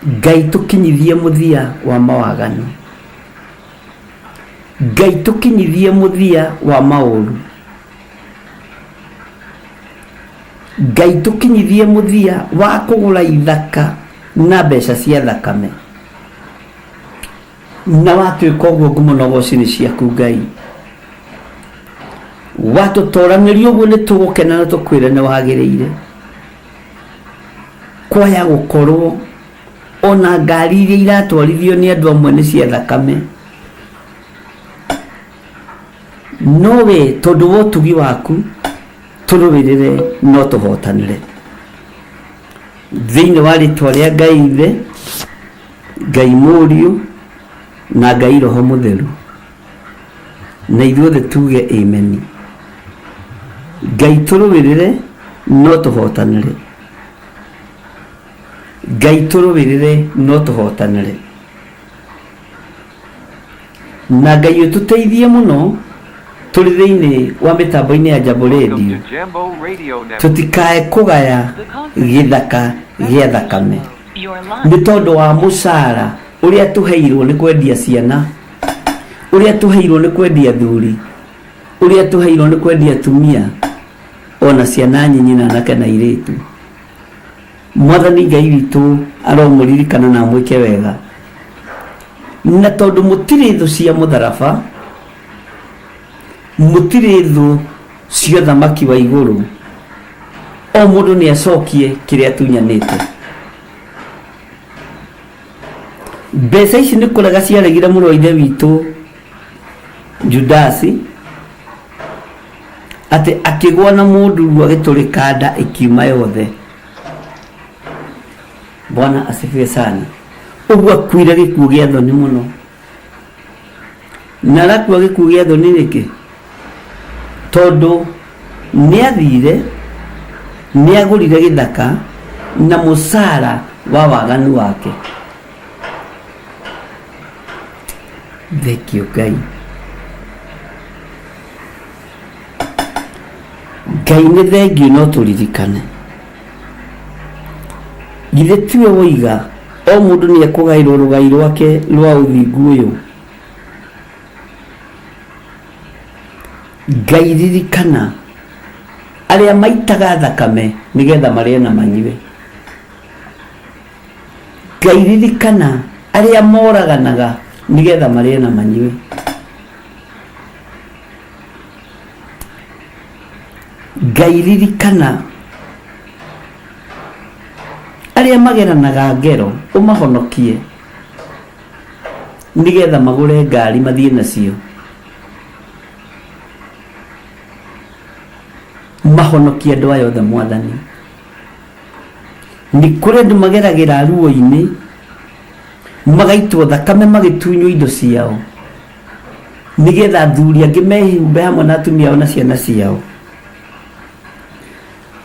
Ngai tũkinyithie mũthia wa mawaganu. Ngai tũkinyithie mũthia wa maũru. Ngai tũkinyithie mũthia wa kũgũra ithaka na mbeca cia thakame. Na watuĩka ũguo ngumo na ũgoci nĩ ciaku Ngai. Watũtoranĩria ũguo nĩ tũgũkena na tũkwĩre nĩ wagĩrĩire. Kwaya gũkorwo ona ngari iria iratwarithio nĩ andũ amwe nĩ cia thakame. No we tondũ wa ũtugi waku tũrũĩrĩre no tũhotanĩre. Thĩinĩ wa rĩtwa rĩa Ngai Ithe, Ngai Mũriũ na Ngai Roho Mũtheru. Na ithuothe tuge amen. Ngai tũrũĩrĩre no tũhotanĩre. Ngai tũrũĩrĩre no tũhotanĩre. Na Ngai ũtũteithie mũno tũrĩ thĩinĩ wa mĩtambo-inĩ ya Jambo
Welcome
Radio
to Jambo Radio Network.
tũtikae kũgaya gĩthaka gĩa thakame
Your line.
nĩ tondũ wa mũcara ũrĩa tũheirwo nĩ kwendia ciana, ũrĩa tũheirwo nĩ kwendia thuri, ũrĩa tũheirwo nĩ kwendia atumia ona ciana nyinyi na anake na airĩtu. Mwathani Ngai witũ aromũririkana na amwĩke wega. Na tondũ mũtirĩ thũ cia mũtharaba, mũtirĩ thũ cia ũthamaki wa igũrũ, o mũndũ nĩ acokie kĩrĩa atunyanĩte. Mbeca ici nĩ kũrega ciaregire mũrũ wa ithe witũ Judasi, atĩ akĩgwa na mũnduru agĩtũrĩka nda ĩkiuma yothe. Bwana asifiwe sana. Ũguo akuire gĩkuũ gĩa thoni mũno. Na arakua gĩkuũ gĩa thoni nĩkĩ? Tondũ nĩ athire, nĩ agũrire gĩthaka na mũcara wa waganu wake. Thank you Ngai. Ngai nĩ thengiũ no tũririkane. Githĩ tiwe woiga o mũndũ nĩ ekũgaĩrwo rũgai rwake rwa ũthingu ũyũ? Ngai ririkana arĩa maitaga thakame nĩgetha marĩe na manyue. Ngai ririkana arĩa moraganaga nĩgetha marĩe na manyue. Ngai ririkana arĩa mageranaga ngero ũmahonokie nĩgetha magũre ngari mathiĩ nacio, mahonokie andũ aya othe Mwathani. Nĩ kũrĩ andũ mageragĩra ruo-inĩ magaitwo thakame magĩtunywo indo ciao nĩgetha athuri angĩ mehumbe hamwe na atumia ao na ciana ciao.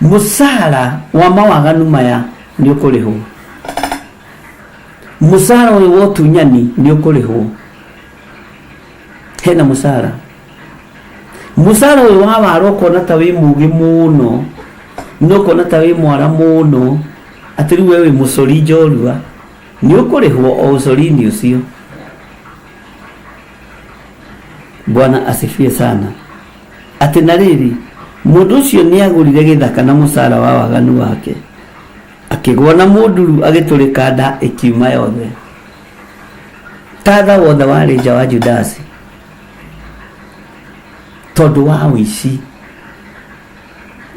Mũcara wa mawaganu maya nĩ ũkũrĩhwo. Mũcara ũyũ wa ũtunyani nĩ ũkũrĩhwo. Hena mũcara. Mũcara ũyũ wa wara ũkona ta wĩ mũgĩ mũno, na ũkona ta wĩ mwara mũno, atĩ rĩu we wĩ mũcori njorua, nĩ ũkũrĩhwo o ũcori-inĩ ũcio. Bwana asifiwe sana. Atĩ na rĩrĩ, mũndũ ũcio nĩ agũrire gĩthaka na mũcara wa waganu wake, akĩgwa na mũnduru agĩtũrĩka nda ĩkiuma yothe. Tatha wothe warĩ nja wa Judasi tondũ wa ũici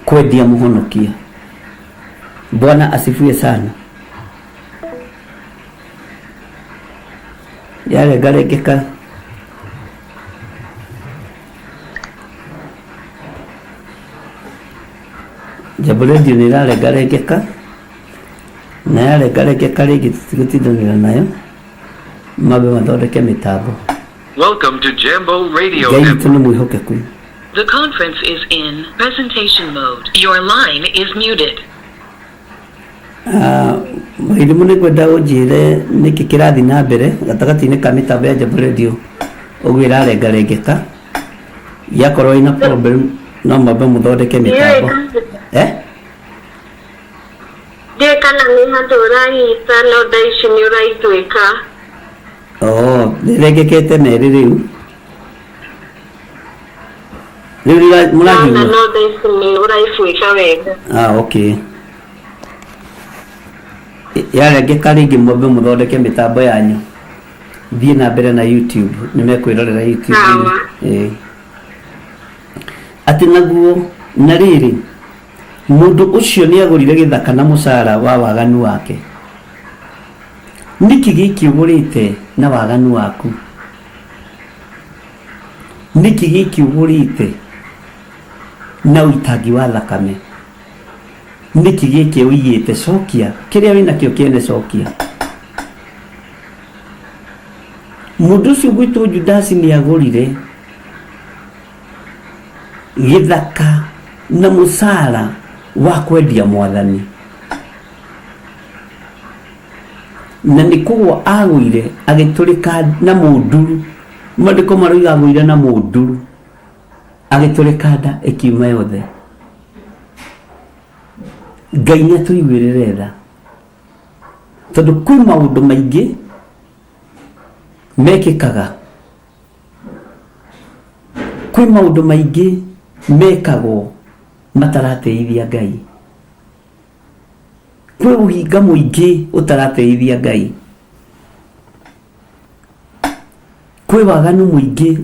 kwendia mũhonokia. Bwana asifiwe sana. Yarengarengeka Jambo Radio nĩ ĩrarengarengeka na yarengarengeka rĩngĩ tũtigũtindanĩra nayo, mambe mathondeke mĩtambo.
Welcome to Jambo Radio
Ngai witũ
Network.
nĩ mwĩhokeku.
The conference is in presentation mode. Your line is muted.
Mairimũ nĩ ngwenda ũnjĩre nĩkĩ kĩrathiĩ na mbere gatagatĩ-inĩ ka mĩtambo ya Jambo Radio ũguo ĩrarengarengeka, yakorwo ĩna problem no mwambe mũthondeke mĩtambo. Eh?
Ndiũĩ kana nĩ handũ ũranyita no thaa ici nĩ ũraiguĩka.
Oh, nĩrengekete merĩ rĩu. Rĩu
Ndona
mũranjigua?
no thaa ici nĩ ũraiguĩka wega.
Ah, okay. Yarengeka rĩngĩ mwambe mũthondeke mĩtambo yanyu. Thiĩ na mbere na YouTube, nĩ mekwĩrorera YouTube.
Sawa.
Ĩĩ. Atĩ naguo na rĩrĩ, mũndũ ũcio nĩagũrire gĩthaka na mũcara wa waganu wake. Nĩkĩ gĩkĩ ũgũrĩte na waganu waku? Nĩkĩ gĩkĩ ũgũrĩte na ũitangi wa thakame? Nĩkĩ gĩkĩ ũiyĩte? Cokia kĩrĩa wĩnakĩo kĩene, cokia. Mũndũ ũcio ũgwĩtwo Judasi nĩagũrire gĩthaka na mũcara wa kwendia mwathani, na nĩ kũgwa agũire agĩtũrĩka na mũnduru. Maandĩko maroiga agũire na mũnduru agĩtũrĩka nda ĩkiuma yothe. Ngai nĩ atũiguĩrĩre tha, tondũ kwĩ maũndũ maingĩ mekĩkaga, kwĩ maũndũ maingĩ mekagwo mataratĩithia Ngai, kwĩ ũhinga mũingĩ ũtaratĩithia Ngai, kwĩ waganu mũingĩ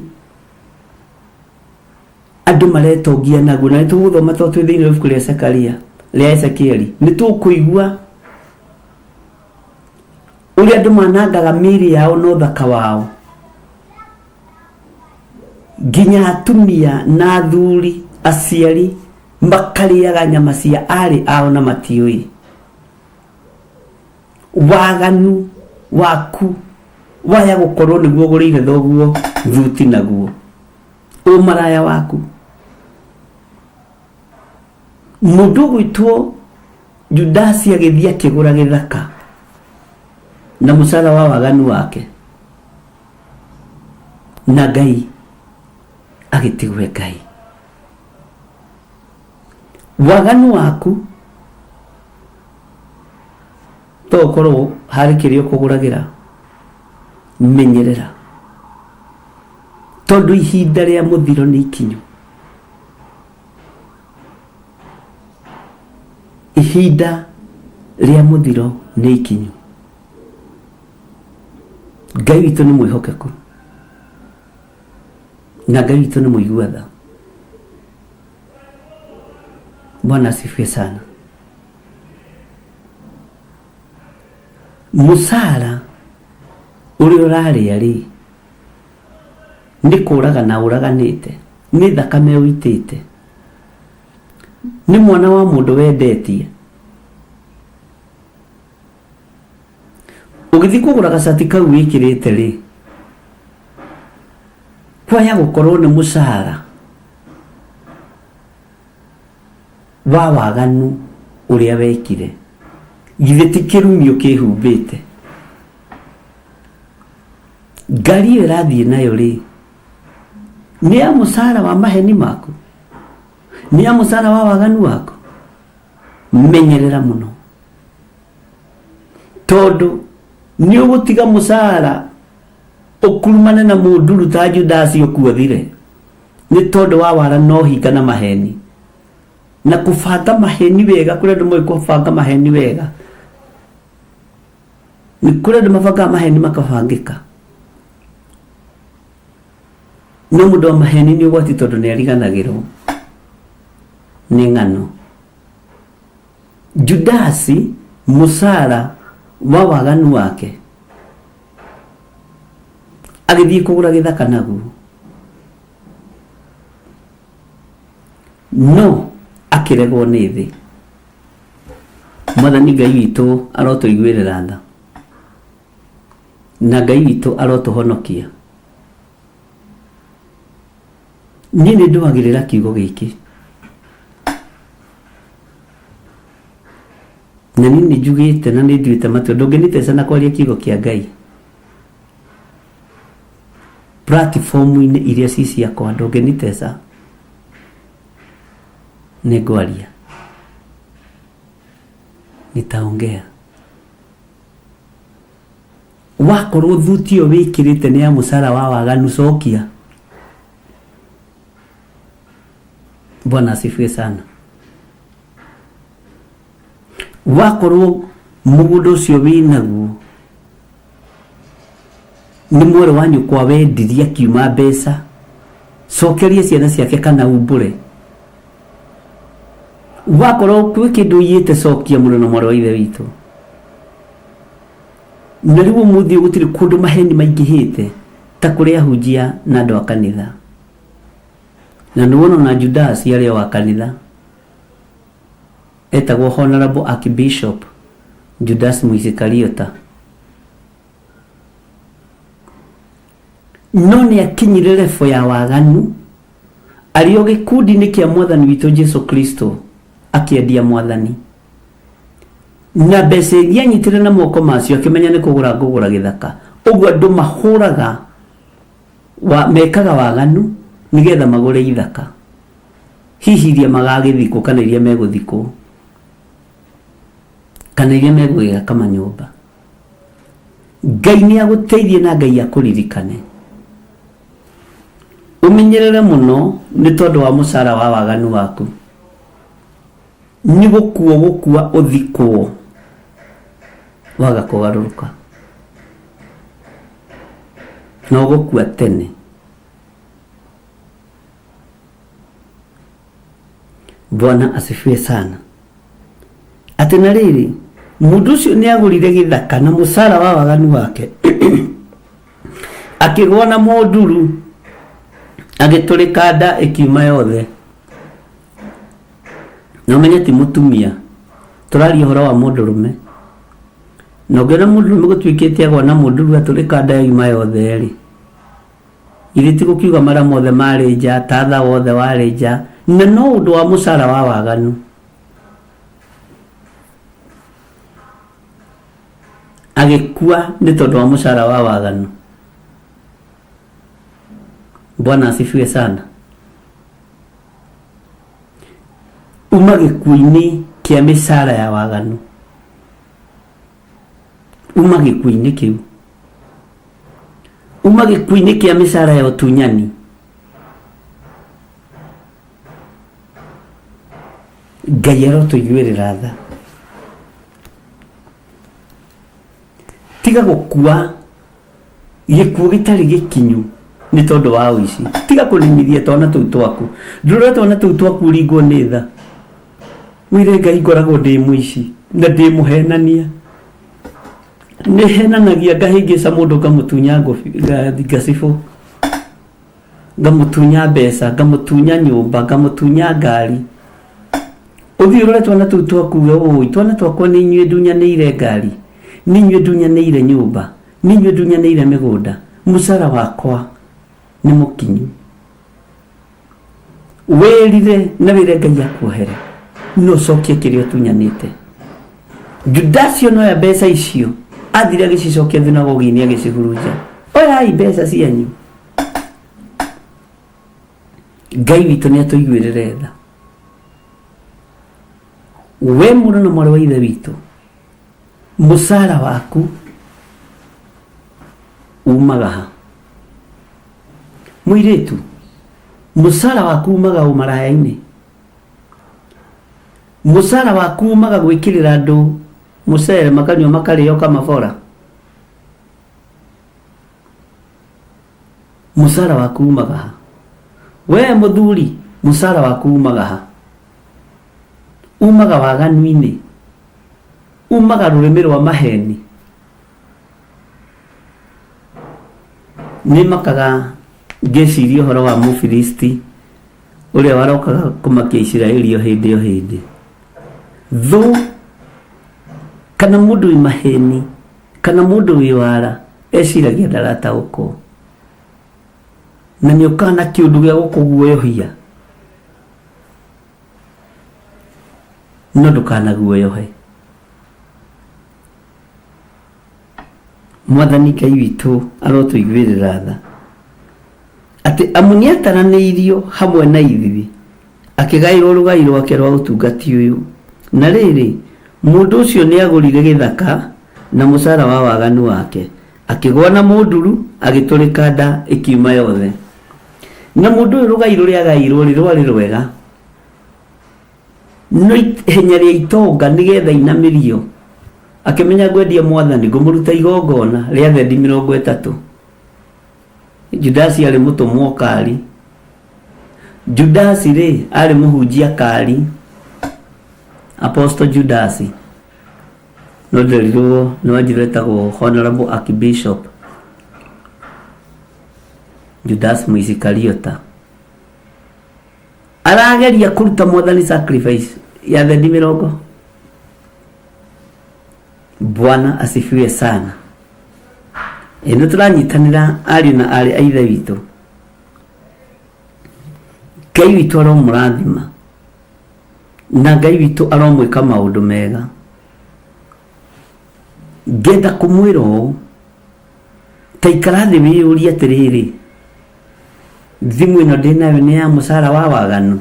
andũ maretongia naguo. Na nĩ tũgũthoma tondũ twĩ thĩinĩ wa ibuku rĩa Zekaria, rĩa Ezekieli, nĩ tũkũigua ũrĩa andũ manangaga mĩĩrĩ yao na ũthaka wao, nginya atumia na athuri aciari makarĩaga nyama cia arĩ ao na matiũĩ. Waganu waku waya gũkorwo nĩguo ũgũrĩire thoguo thuti naguo ũmaraya waku. Mũndũ ũgwĩtwo Judasi agĩthiĩ akĩgũra gĩthaka na mũcara wa waganu wake, na Ngai agĩtigwe Ngai. Waganu waku to ũkorwo harĩ kĩrĩa ũkũgũragĩra, menyerera, tondũ ihinda rĩa mũthiro nĩ ikinyu. Ihinda rĩa mũthiro nĩ ikinyu. Ngai witũ nĩ mwĩhokeku, na Ngai witũ nĩ mũigua tha. Bwana asifiwe sana. Mũcara ũrĩa ũrarĩa rĩ, nĩ kũragana ũraganĩte, nĩ thakame ũitĩte, nĩ mwana wa mũndũ wendetie. Ũgĩthiĩ kũgũra gacati kau wĩkĩrĩte rĩ, kwaya gũkorwo nĩ mũcara wa waganu ũrĩa wekire, githĩ ti kĩrumi ũkĩhumbĩte? Ngari ĩyo ĩrathiĩ nayo rĩ, nĩ ya mũcara wa maheni maku? Nĩ ya mũcara wa waganu waku? Menyerera mũno, tondũ nĩ ũgũtiga mũcara ũkurumane na mũnduru ta Judasi ũkuothire nĩ tondũ wa wara na ũhinga na maheni na kũbanga maheni wega. Kũrĩ andũ moĩ kũbanga maheni wega, nĩ kũrĩ andũ mabangaga maheni makabangĩka, no mũndũ wa maheni nĩ ũgwati, tondũ nĩ ariganagĩrwo nĩ ng'ano. Judasi mũcara wa waganu wake agĩthiĩ kũgũra gĩthaka naguo, no akĩregwo nĩ thĩ. Mwathani Ngai witũ arotũiguĩrĩra tha, na Ngai witũ arotũhonokia. Niĩ nĩ ndũagĩrĩra kiugo gĩkĩ, na niĩ nĩ njugĩte na nĩ nduĩte matua, ndũngĩniteca na kwaria kiugo kĩa Ngai platform-inĩ iria ci ciakwa, ndũngĩniteca, nĩ ngwaria, nitaongea. Wakorwo thuti ĩyo wĩkĩrĩte nĩ ya mũcara wa waganu, cokia. Bwana asifiwe sana. Wakorwo mũgũnda ũcio wĩnaguo nĩ mwarĩ wa nyũkwa wendirie akiuma mbeca, cokeria ciana ciake kana umbũre. Wakorwo kwĩ kĩndũ ũiyĩte cokia mũrũ na mwarĩ wa ithe witũ. Na rĩu ũmũthĩ gũtirĩ kũndũ maheni maingĩhĩte ta kũrĩ ahunjia na andũ a kanitha. Na nĩ wona ona Judasi arĩ o wa kanitha. Etagwo Honorable Archbishop Judas Mũisikariota. No nĩ akinyire level ya waganu arĩ o gĩkundi-inĩ kĩa mwathani witũ Jesu Kristo akĩendia mwathani. Na mbeca iria anyitire na moko macio akĩmenya nĩ kũgũra ngũgũra gĩthaka. Ũguo andũ mahũraga wa, mekaga waganu nĩgetha magũre ithaka. Hihi iria magagĩthikwo kana iria megũthikwo kana iria megũgĩaka manyũmba. Ngai nĩ agũteithie na Ngai akũririkane. Ũmenyerere mũno nĩ tondũ wa mũcara wa waganu waku. Nĩ gũkua gũkua ũthikwo waga kũgarũrũka. Na ũgũkua tene. Bwana asifiwe sana. Atĩ na rĩrĩ, mũndũ ũcio nĩ agũrire gĩthaka na mũcara wa waganu wake akĩgwa na mũnduru agĩtũrĩka nda ĩkiuma yothe. Na ũmenye ti mũtumia, tũraria ũhoro wa mũndũrũme. Na ũngĩona mũndũrũme gũtuĩkĩte agwa na mũnduru atũrĩka nda yauma yothe rĩ, Githĩ ti gũkiuga mara mothe marĩ nja, tatha wothe warĩ nja, na no ũndũ wa mũcara wa waganu. Agĩkua nĩ tondũ wa mũcara wa waganu. Bwana asifiwe sana. Uma gĩkuũ-inĩ kĩa mĩcara ya waganu. Uma gĩkuũ-inĩ kĩu. Uma gĩkuũ-inĩ kĩa mĩcara ya ũtunyani. Ngai arotũiguĩrĩra tha. Tiga gũkua gĩkuũ gĩtarĩ gĩkinyu nĩ tondũ wa ũici. Tiga kũnimithia twana tũu twaku. Ndũrora twana tũu twaku ũringwo nĩ tha. Wĩre Ngai ngoragwo ndĩ mũici na ndĩ mũhenania. Nĩ henanagia ngahĩngĩca mũndũ ngamũtunya ngacibũ, ngamũtunya mbeca, ngamũtunya nyũmba, ngamũtunya ngari. Ũthiĩ ũrore twana tũu twaku uge ũĩ twana twakwa nĩ inyuĩ ndunyanĩire ngari, nĩ inyuĩ ndunyanĩire nyũmba, nĩ inyuĩ ndunyanĩire mĩgũnda, mũcara wakwa nĩ mũkinyu. Wĩrire na wĩre Ngai akuohere no ũcokie kĩrĩa ũtunyanĩte. Judasi ona oya mbeca icio athire agĩcicokia thunagogi-inĩ agĩcihurunja. Oyai mbeca cianyu. Ngai witũ nĩ atũiguĩrĩre tha. We mũrũ na mwarĩ wa ithe witũ, mũcara waku umaga ha? Mũirĩtu, mũcara waku umaga ũmaraya-inĩ? Mũcara waku umaga gwĩkĩrĩra andũ mũcere makanyua makarĩo kamabora? Mũcara waku umaga ha? We mũthuri, mũcara waku umaga ha? Umaga waganu-inĩ? Umaga rũrĩmĩ rwa maheni? Nĩ makaga ngĩciria ũhoro wa Mũfilisti ũrĩa warokaga kũmakia Isiraeli o hĩndĩ o hĩndĩ. Thũ kana mũndũ wĩ maheni kana mũndũ wĩ wara eciragia ndarataũkwo. Na nĩ ũkaga na kĩũndũ gĩa gũkũguoyohia. No ndũkanaguoyohe. Mwathani Ngai witũ arotũiguĩrĩra tha, atĩ amu nĩataranĩirio hamwe na ithuĩ, akĩgaĩrwo rũgai rwake rwa ũtungati ũyũ. Na rĩrĩ, mũndũ ũcio nĩagũrire gĩthaka na mũcara wa waganu wake, akĩgũa na mũnduru, agĩtũrĩka nda ĩkiuma yothe. Na mũndũ ũyũ rũgai rũrĩa agaĩirwo-rĩ, rwarĩ rwega. No ihenya rĩa itonga nĩgetha inamĩrio, akĩmenya ngwendia mwathani, ngũmũruta igongona rĩa thendi 30. Judasi arĩ mũtũmwo kari. Judasi rĩ, arĩ mũhunjia kari. Apostle Judas no nderirwo nĩ wanjirũ etagwo Honorable Archbishop Judas Mũisikariota arageria kũruta mwathani sacrifice ya thendi mĩrongo. Bwana asifiwe sana. Ĩ nĩ tũranyitanĩra ariũ na aarĩ a ithe witũ. Ngai witũ aromũrathima na Ngai witũ aromwĩka maũndũ mega. Ngenda kũmwĩra ũũ, ta ikara thĩ wĩyũrie atĩrĩrĩ, thimũ ĩno ndĩnayo nĩ ya mũcara wa waganu?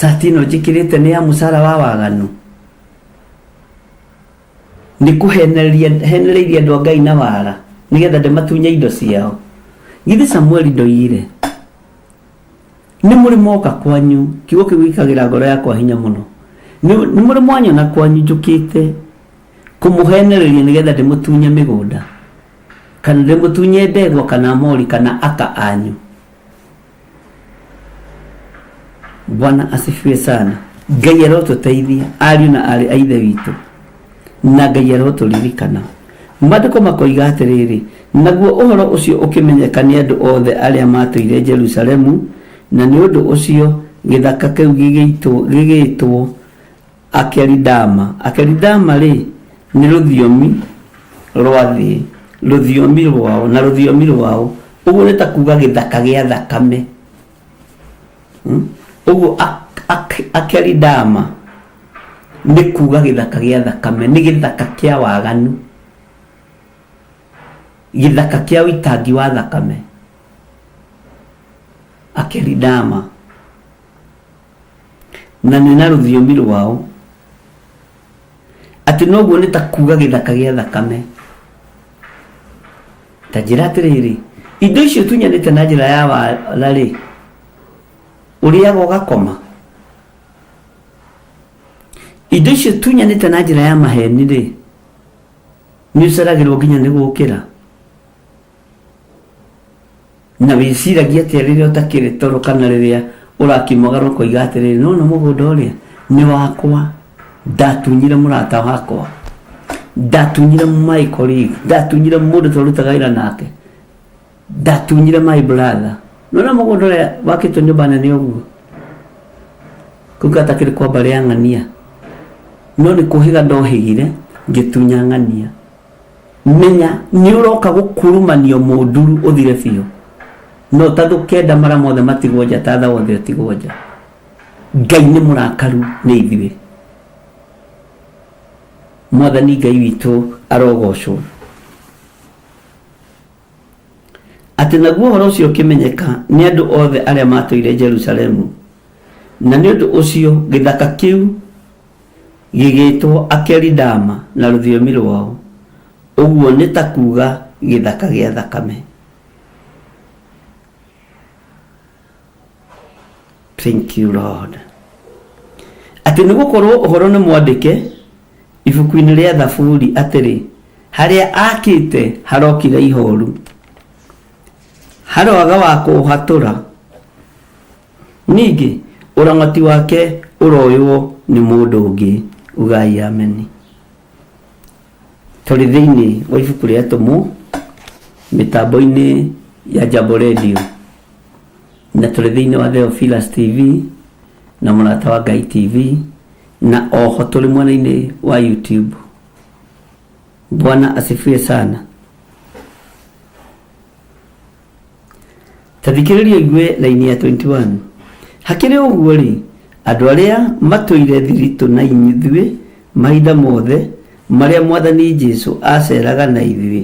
Cati ĩno njĩkĩrĩte nĩ ya mũcara wa waganu? Nĩ kũhenereria henereirie andũ a Ngai na wara nĩgetha ndĩmatunye indo ciao. Githĩ Samueli ndoigire nĩ mũrĩ moka kwanyu, kiugo kĩu gĩkagĩra ngoro yakwa hinya mũno. Nĩ mũrĩ mwanyona kwanyu njũkĩte kũmũhenereria nĩgetha ndĩmũtunye mĩgũnda kana ndĩmũtunye ndegwa kana mori kana aka anyu. Bwana asifiwe sana. Ngai arotũteithia ariũ na aarĩ a ithe witũ na Ngai arotũririkana. Maandĩko makoiga atĩrĩrĩ, naguo ũhoro ũcio ũkĩmenyeka nĩ andũ othe arĩa matũire Jerusalemu, na nĩ ũndũ ũcio gĩthaka kĩu gĩgĩtwo Akeridama. Akeridama rĩ nĩ rũthiomi rwa thĩ, rũthiomi rwao na rũthiomi rwao, ũguo nĩ ta kuga gĩthaka gĩa thakame. Ũguo Akeridama nĩ kuga gĩthaka gĩa thakame, nĩ gĩthaka kĩa waganu, gĩthaka kĩa ũitangi wa thakame. Akeridama na nĩ na rũthiomi rwao atĩ noguo nĩ ta kuga gĩthaka gĩa thakame. Ta njĩra atĩrĩrĩ, indo icio ũtunyanĩte na njĩra ya wara rĩ, ũrĩaga ũgakoma? Indo icio ũtunyanĩte na njĩra ya maheni rĩ, nĩ ũceragĩrwo nginya nĩ gũkĩra? Na wĩciragia atĩa rĩrĩa ũtakĩrĩ toro kana rĩrĩa ũrakiumagara ũkoiga atĩrĩrĩ, nĩwona mũgũnda ũrĩa nĩ wakwa, ndatunyire mũrata wakwa, ndatunyire my colleague, ndatunyire mũndũ twarutaga wĩra nake, ndatunyire my brother. Nĩwona mũgũnda ũrĩa wakĩtwo nyũmba nene ũguo, kũu gatakĩrĩ kwa mbarĩ ya ng'ania, no nĩ kũhĩga ndohĩgire ngĩtunya ng'ania. Menya nĩ ũroka gũkurumanio mũnduru ũthire biũ, no tathũkenda mara mothe matigwo nja, ta tha wothe ũtigwo nja. Ngai nĩ mũrakaru nĩ ithuĩ. Mwathani Ngai witũ arogocwo. Atĩ naguo ũhoro ũcio ũkĩmenyeka nĩ andũ othe arĩa matũire Jerusalemu, na nĩ ũndũ ũcio gĩthaka kĩu gĩgĩtwo Akeridama na rũthiomi rwao, ũguo nĩ ta kuga gĩthaka gĩa thakame. Thank you Lord. Atĩ nĩ gũkorwo ũhoro nĩ mwandĩke ibuku-inĩ rĩa Thaburi atĩrĩ, harĩa akĩte harokire ihoru, haroaga wa kũhatũra, ningĩ ũramati wake ũroywo nĩ mũndũ ũngĩ. Ugai ameni. Tũrĩ thĩinĩ wa ibuku rĩa Atũmwo mĩtambo-inĩ ya Jambo Radio, na tũrĩ thĩinĩ wa Theophilus TV na Mũrata wa Ngai TV, na oho tũrĩ mwena-inĩ wa YouTube. Bwana asifiwe sana. Ta thikĩrĩria ũigue laini ya 21. Hakĩrĩ ũguo rĩ, andũ arĩa matũire thiritũ na ithuĩ mahinda mothe marĩa Mwathani Jesu aceraga na ithuĩ,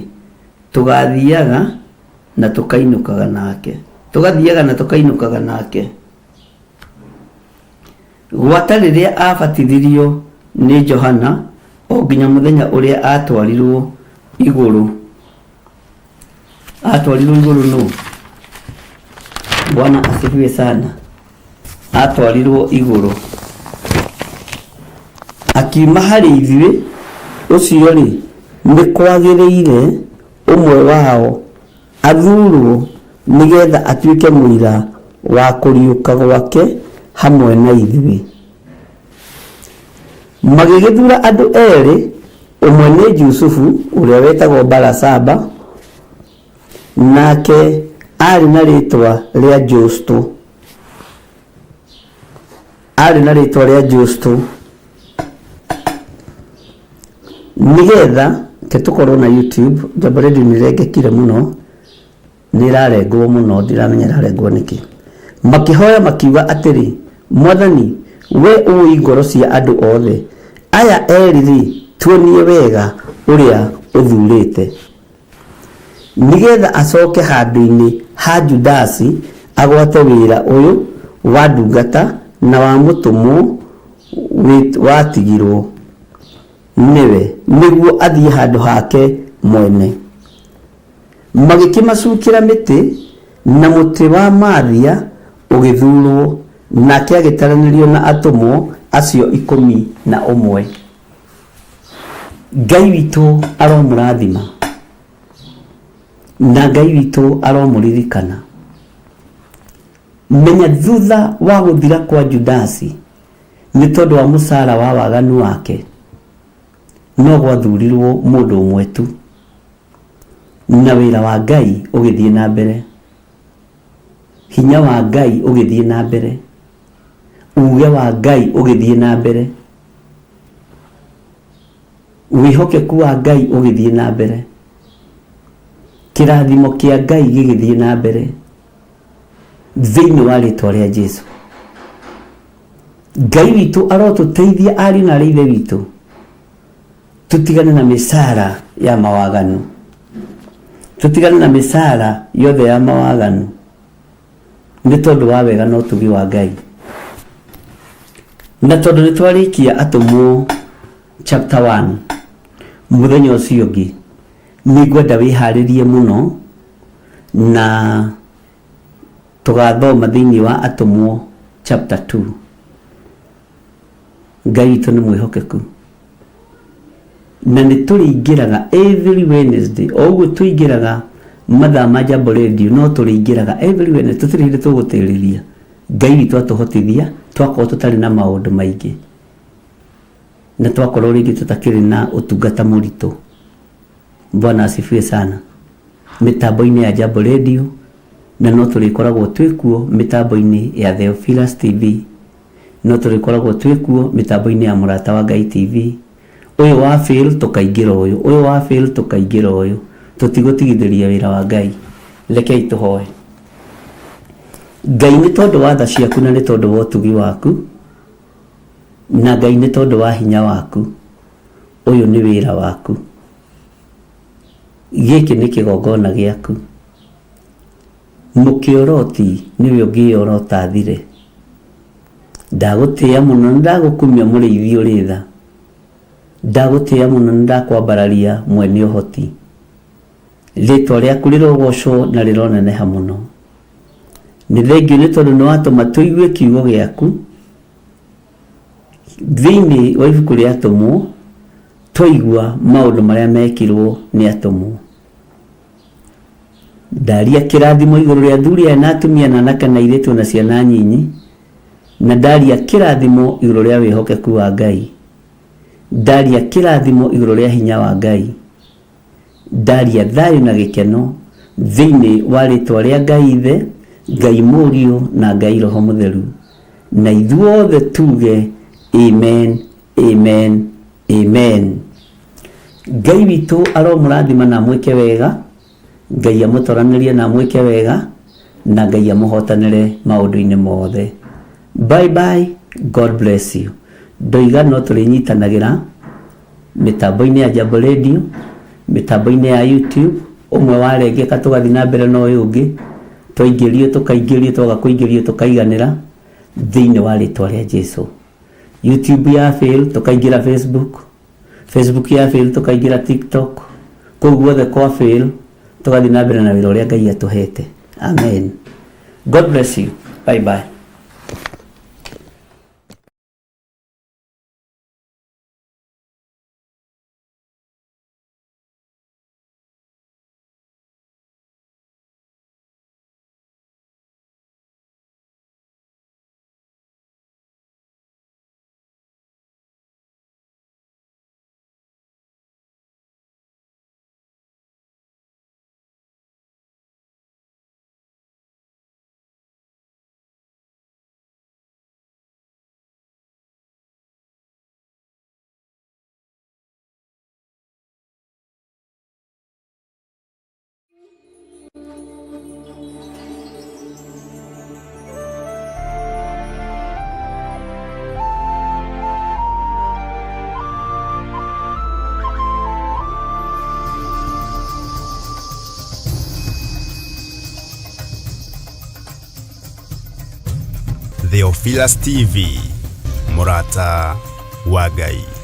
tũgathiaga na tũkainũkaga nake, tũgathiaga na tũkainũkaga nake. Gwata rĩrĩa abatithirio nĩ Johana o nginya mũthenya ũrĩa atwarirwo igũrũ. Atwarirwo igũrũ nũ? Bwana asifiwe sana. Atwarirwo igũrũ akiuma harĩ ithuĩ, ũcio rĩ nĩ kwagĩrĩire ũmwe wao athurwo nĩgetha atuĩke mũira wa kũriũka gwake hamwe na ithuĩ. Magĩgĩthura andũ erĩ, ũmwe nĩ Jusufu ũrĩa wetagwo Barasaba, nake aarĩ na rĩĩtwa rĩa Justo, aarĩ na rĩĩtwa rĩa Justo, nĩgetha ke tũkorwo na YouTube. Jambo Radio nĩ ĩrengekire mũno, nĩ ĩrarengwo mũno, ndiramenya ĩrarengwo nĩkĩ. Makĩhoya makiuga atĩrĩ, Mwathani, we ũĩ ngoro cia andũ othe, aya erĩ-rĩ, tuonie wega ũrĩa ũthuurĩte, nĩgetha acoke handũ-inĩ ha Judasi agwate wĩra ũyũ wa ndungata na wa mũtũmwo watigirwo nĩwe, nĩguo athiĩ handũ hake mwene. Magĩkĩmacukĩra mĩtĩ, na mũtĩ wa Mathia ũgĩthurwo, nake agĩtaranĩrio na atũmwo acio 11. Ngai witũ aromũrathima, na Ngai witũ aromũririkana. Menya thutha wa gũthira kwa Judasi nĩ tondũ wa mũcara wa waganu wake, no gwathurirwo mũndũ ũmwe tu, na wĩra wa Ngai ũgĩthiĩ na mbere, hinya wa Ngai ũgĩthiĩ na mbere, uge wa Ngai ũgĩthiĩ na mbere, wĩhokeku wa Ngai ũgĩthiĩ na mbere, kĩrathimo kĩa Ngai gĩgĩthiĩ na mbere thĩinĩ wa rĩtwa rĩa Jesu. Ngai witũ arotũteithia ariũ na arĩ ithe witũ, tũtigane na mĩcara ya mawaganu, tũtigane na mĩcara yothe ya mawaganu, nĩ tondũ wa wega na ũtugi wa Ngai. Na tondũ nĩ twarĩkia atũmwo chapter 1 mũthenya ũcio ũngĩ, nĩ ngwenda wĩharĩrie mũno, na tũgathoma thĩinĩ wa atũmwo chapter 2. Ngai witũ nĩ mwĩhokeku, na nĩ tũrĩingĩraga every Wednesday, o ũguo tũingĩraga mathaa ma Jambo Radio, no tũrĩingĩraga every Wednesday, tũtirĩ hĩndĩ tũgũtĩrĩria. Ngai witũ atũhotithia twakorwo tũtarĩ na maũndũ maingĩ, na twakorwo rĩngĩ tũtakĩrĩ na ũtungata mũritũ. Bwana asifiwe sana. Mĩtambo-inĩ ya Jambo Radio, na no tũrĩkoragwo twĩkuo mĩtambo-inĩ ya Theophilus TV, no tũrĩkoragwo twĩkuo mĩtambo-inĩ ya Mũrata wa Ngai TV. Ũyũ wa fail tũkaingĩra ũyũ, ũyũ wa fail tũkaingĩra ũyũ, tũtigũtigithĩria wĩra wa Ngai. Rekei tũhoe. Ngai, nĩ tondũ wa tha ciaku na nĩ tondũ wa ũtugi waku, na Ngai nĩ tondũ wa hinya waku, ũyũ nĩ wĩra waku, gĩkĩ nĩ kĩgongona gĩaku. Mũkĩoroti nĩwe ũngĩyorota thire. Ndagũtĩĩa mũno na ndagũkumia mũrĩithi ũrĩ tha, ndagũtĩĩa mũno na ndakwambararia mwene ũhoti. Rĩtwa rĩaku rĩrogocwo na rĩroneneha mũno. Nĩ thengiũ nĩ tondũ nĩ watũma tũigue kiugo gĩaku thĩinĩ wa ibuku rĩa atũmwo, twaigua maũndũ marĩa mekirwo nĩ atũmwo. Ndaria kĩrathimo igũrũ rĩa athuri aya na atumia na anake na airĩtu na ciana nyinyi, na ndaria kĩrathimo igũrũ rĩa wĩhokeku wa Ngai, ndaria kĩrathimo igũrũ rĩa hinya wa Ngai, ndaria thayũ na gĩkeno thĩinĩ wa rĩtwa rĩa Ngai Ithe, Ngai Mũriũ na Ngai Roho Mũtheru, na ithuothe tuge amen, amen, amen. Ngai witũ aromũrathima na amwĩke wega, Ngai amũtoranĩrie na amwĩke wega, na Ngai amũhotanĩre maũndũ-inĩ mothe. Bye bye, God bless you. Ndoiga no tũrĩnyitanagĩra mĩtambo-inĩ ya Jambo Radio, mĩtambo-inĩ ya YouTube, ũmwe warengeka tũgathiĩ na mbere na ũyũ ũngĩ, twaingĩrio tũkaingĩrio, twaga kũingĩrio tũkaiganĩra thĩinĩ wa rĩtwa rĩa Jesu. YouTube ya fail tũkaingĩra Facebook, Facebook ya fail tũkaingĩra TikTok, kũu guothe kwa fail tũgathiĩ na mbere na wĩra ũrĩa Ngai atũhete. Amen. God bless you. Bye bye.
Theophilus TV, mũrata wa Ngai.